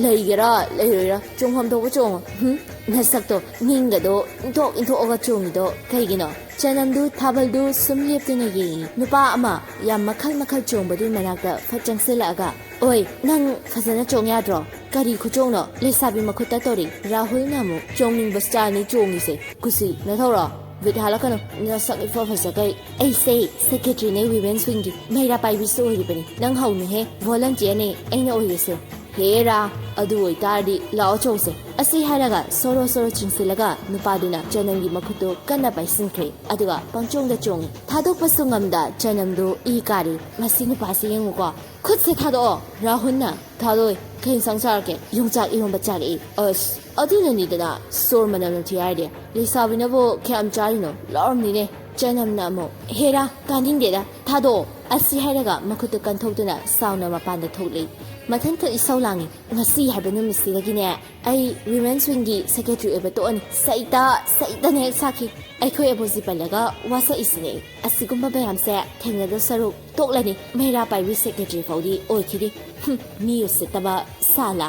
ꯂꯩꯒꯦꯔꯥ ꯂꯩꯔꯣꯏꯔꯥ, ꯆꯣꯡꯐꯝ ꯊꯣꯛꯄ ꯆꯣꯡꯉꯣ꯫ ꯍꯨꯝ, ꯅꯁꯛꯇꯣ ꯅꯤꯡꯒꯗꯣ ꯏꯟꯊꯣꯛ ꯏꯟꯊꯣꯛꯑꯒ ꯆꯣꯡꯉꯤꯗꯣ ꯀꯩꯒꯤꯅꯣ?" ꯆꯅꯝꯗꯨ ꯊꯥꯕꯜꯗꯨ ꯁꯨꯝ ꯂꯦꯞꯇꯨꯅ ꯌꯦꯡꯉꯤ꯫ ꯅꯨꯄꯥ ꯑꯃ ꯌꯥꯝ ꯃꯈꯜ ꯃꯈꯜ ꯆꯣꯡꯕꯗꯨꯒꯤ ꯃꯅꯥꯛꯇ ꯐꯠ ꯆꯪꯁꯤꯜꯂꯛꯑꯒ, "ꯑꯣꯏ, ꯅꯪ ꯐꯖꯅ ꯆꯣꯡ ꯌꯥꯗ꯭ꯔꯣ? ꯀꯔꯤ ꯈꯨꯆꯣꯡꯅꯣ? ꯂꯩꯁꯥꯕꯤ ꯃꯈꯨꯠꯇ ꯇꯧꯔꯤ꯫" ꯔꯥꯍꯨꯜꯅ ꯑꯃꯨꯛ, "ꯆꯣꯡꯅꯤꯡꯕ ꯁ꯭ꯇꯥꯏꯜꯅꯤ ꯆꯣꯡꯉꯤꯁꯦ꯫ ꯀꯨꯁꯤ, ꯅꯊꯧꯔꯣ? ꯕꯤꯠ ꯍꯥꯜꯂꯛꯀꯅꯨ꯫ ꯅꯁꯛ ꯏꯐ ꯐꯖꯈꯩ꯫ ꯑꯩꯁꯦ ꯁꯦꯀ꯭ꯔꯦꯇ꯭ꯔꯤꯅꯦ ꯋꯤꯃꯦꯟꯁ ꯋꯤꯡꯒꯤ꯫ ꯃꯩꯔꯥ ꯄꯥꯏꯕꯤꯁꯨ ꯑꯣꯏꯔꯤꯕꯅꯤ꯫ ꯅꯪ ꯍꯧꯅꯨꯍꯦ꯫ ꯚꯣꯂꯟꯇꯤꯌꯔꯅꯦ ꯑꯩꯅ ꯑꯣꯏꯔꯤꯁꯦ꯫" "ꯍꯦꯔꯥ, ꯑꯗꯨ ꯑꯣꯏꯇꯥꯔꯗꯤ ꯂꯥꯛꯑꯣ ꯆꯧꯁꯦ꯫ ꯑꯁꯤ ꯍꯥꯏꯔꯒ ꯁꯣꯔꯣ ꯁꯣꯔꯣ ꯆꯤꯡꯁꯤꯜꯂꯒ ꯅꯨꯄꯥꯗꯨꯅ ꯆꯅꯝꯒꯤ ꯃꯈꯨꯠꯇꯨ ꯀꯟꯅ ꯄꯥꯏꯁꯤꯟꯈ꯭ꯔꯦ꯫ ꯑꯗꯨꯒ ꯄꯪꯆꯣꯡꯗ ꯆꯣꯡꯉꯤ꯫ ꯊꯥꯗꯣꯛꯄꯁꯨ ꯉꯝꯗ ꯆꯅꯝꯗꯨ ꯏ ꯀꯥꯔꯤ꯫ "ꯃꯁꯤ ꯅꯨꯄꯥꯁꯤ ꯌꯦꯡꯉꯨꯀꯣ꯫ ꯈꯨꯠꯁꯦ ꯊꯥꯗꯣꯛꯑꯣ!" "ꯔꯥꯍꯨꯜꯅ ꯊꯥꯗꯣꯛꯑꯣꯏ꯫ ꯀꯩ ꯏꯟꯁꯥꯡ ꯆꯥꯔꯒꯦ?" "ꯌꯣꯡꯆꯥꯛ ꯏꯔꯣꯝꯕ ꯆꯥꯔꯛꯏ꯫" "ꯑꯁ, ꯑꯗꯨꯅꯅꯤꯗꯅ ꯁꯣꯔ ꯃꯅꯝ ꯅꯝꯊꯤ ꯍꯥꯏꯔꯗꯤ꯫ ꯂꯩꯁꯥꯕꯤꯅꯕꯨ ꯀꯌꯥꯝ ꯆꯥꯔꯤꯅꯣ? ꯂꯥꯎꯔꯝꯅꯤꯅꯦ꯫" ꯆꯅꯝꯅ ꯑꯃꯨꯛ, "ꯍꯦꯔꯥ, ꯇꯥꯅꯤꯡꯗꯦꯗ, ꯊꯥꯗꯣꯛꯑꯣ!" ꯑꯁꯤ ꯍꯥꯏꯔꯒ ꯃꯈꯨꯠꯇꯨ ꯀꯟꯊꯣꯛꯇꯨꯅ ꯁꯥꯎꯅ ꯃꯄꯥꯟꯗ ꯊꯣꯛꯂꯛꯏ꯫ ꯃꯊꯟꯇ ꯏꯁꯧ ꯂꯥꯡꯉꯤ꯫ "ꯉꯁꯤ ꯍꯥꯏꯕ ꯅꯨꯃꯤꯠꯁꯤꯗꯒꯤꯅꯦ, ꯑꯩ ꯋꯤꯃꯦꯟꯁ ꯋꯤꯡꯒꯤ ꯁꯦꯀ꯭ꯔꯦꯇꯔꯤ ꯑꯣꯏꯕ ꯇꯣꯛꯑꯅꯤ꯫" ꯁꯩꯇ, ꯁꯩꯇꯅ ꯍꯦꯛ ꯁꯥꯈꯤ꯫ "ꯑꯩꯈꯣꯏ ꯑꯦꯕꯣꯖꯤ ꯄꯜꯂꯒ ꯋꯥꯁꯛꯏꯁꯤꯅꯦ꯫ ꯑꯁꯤꯒꯨꯝꯕ ꯃꯌꯥꯝꯁꯦ ꯊꯦꯡꯅꯗꯧ ꯁꯔꯨꯛ ꯇꯣꯛꯂꯅꯤ꯫ ꯃꯩꯔꯥ ꯄꯥꯏꯕꯤ ꯁꯦꯀ꯭ꯔꯦꯇꯔꯤ ꯐꯥꯎꯗꯤ ꯑꯣꯏꯈꯤꯗꯦ꯫ ꯍꯨꯝ, ꯃꯤ ꯎꯁꯤꯠꯇꯕ ꯁꯥꯂꯥ!"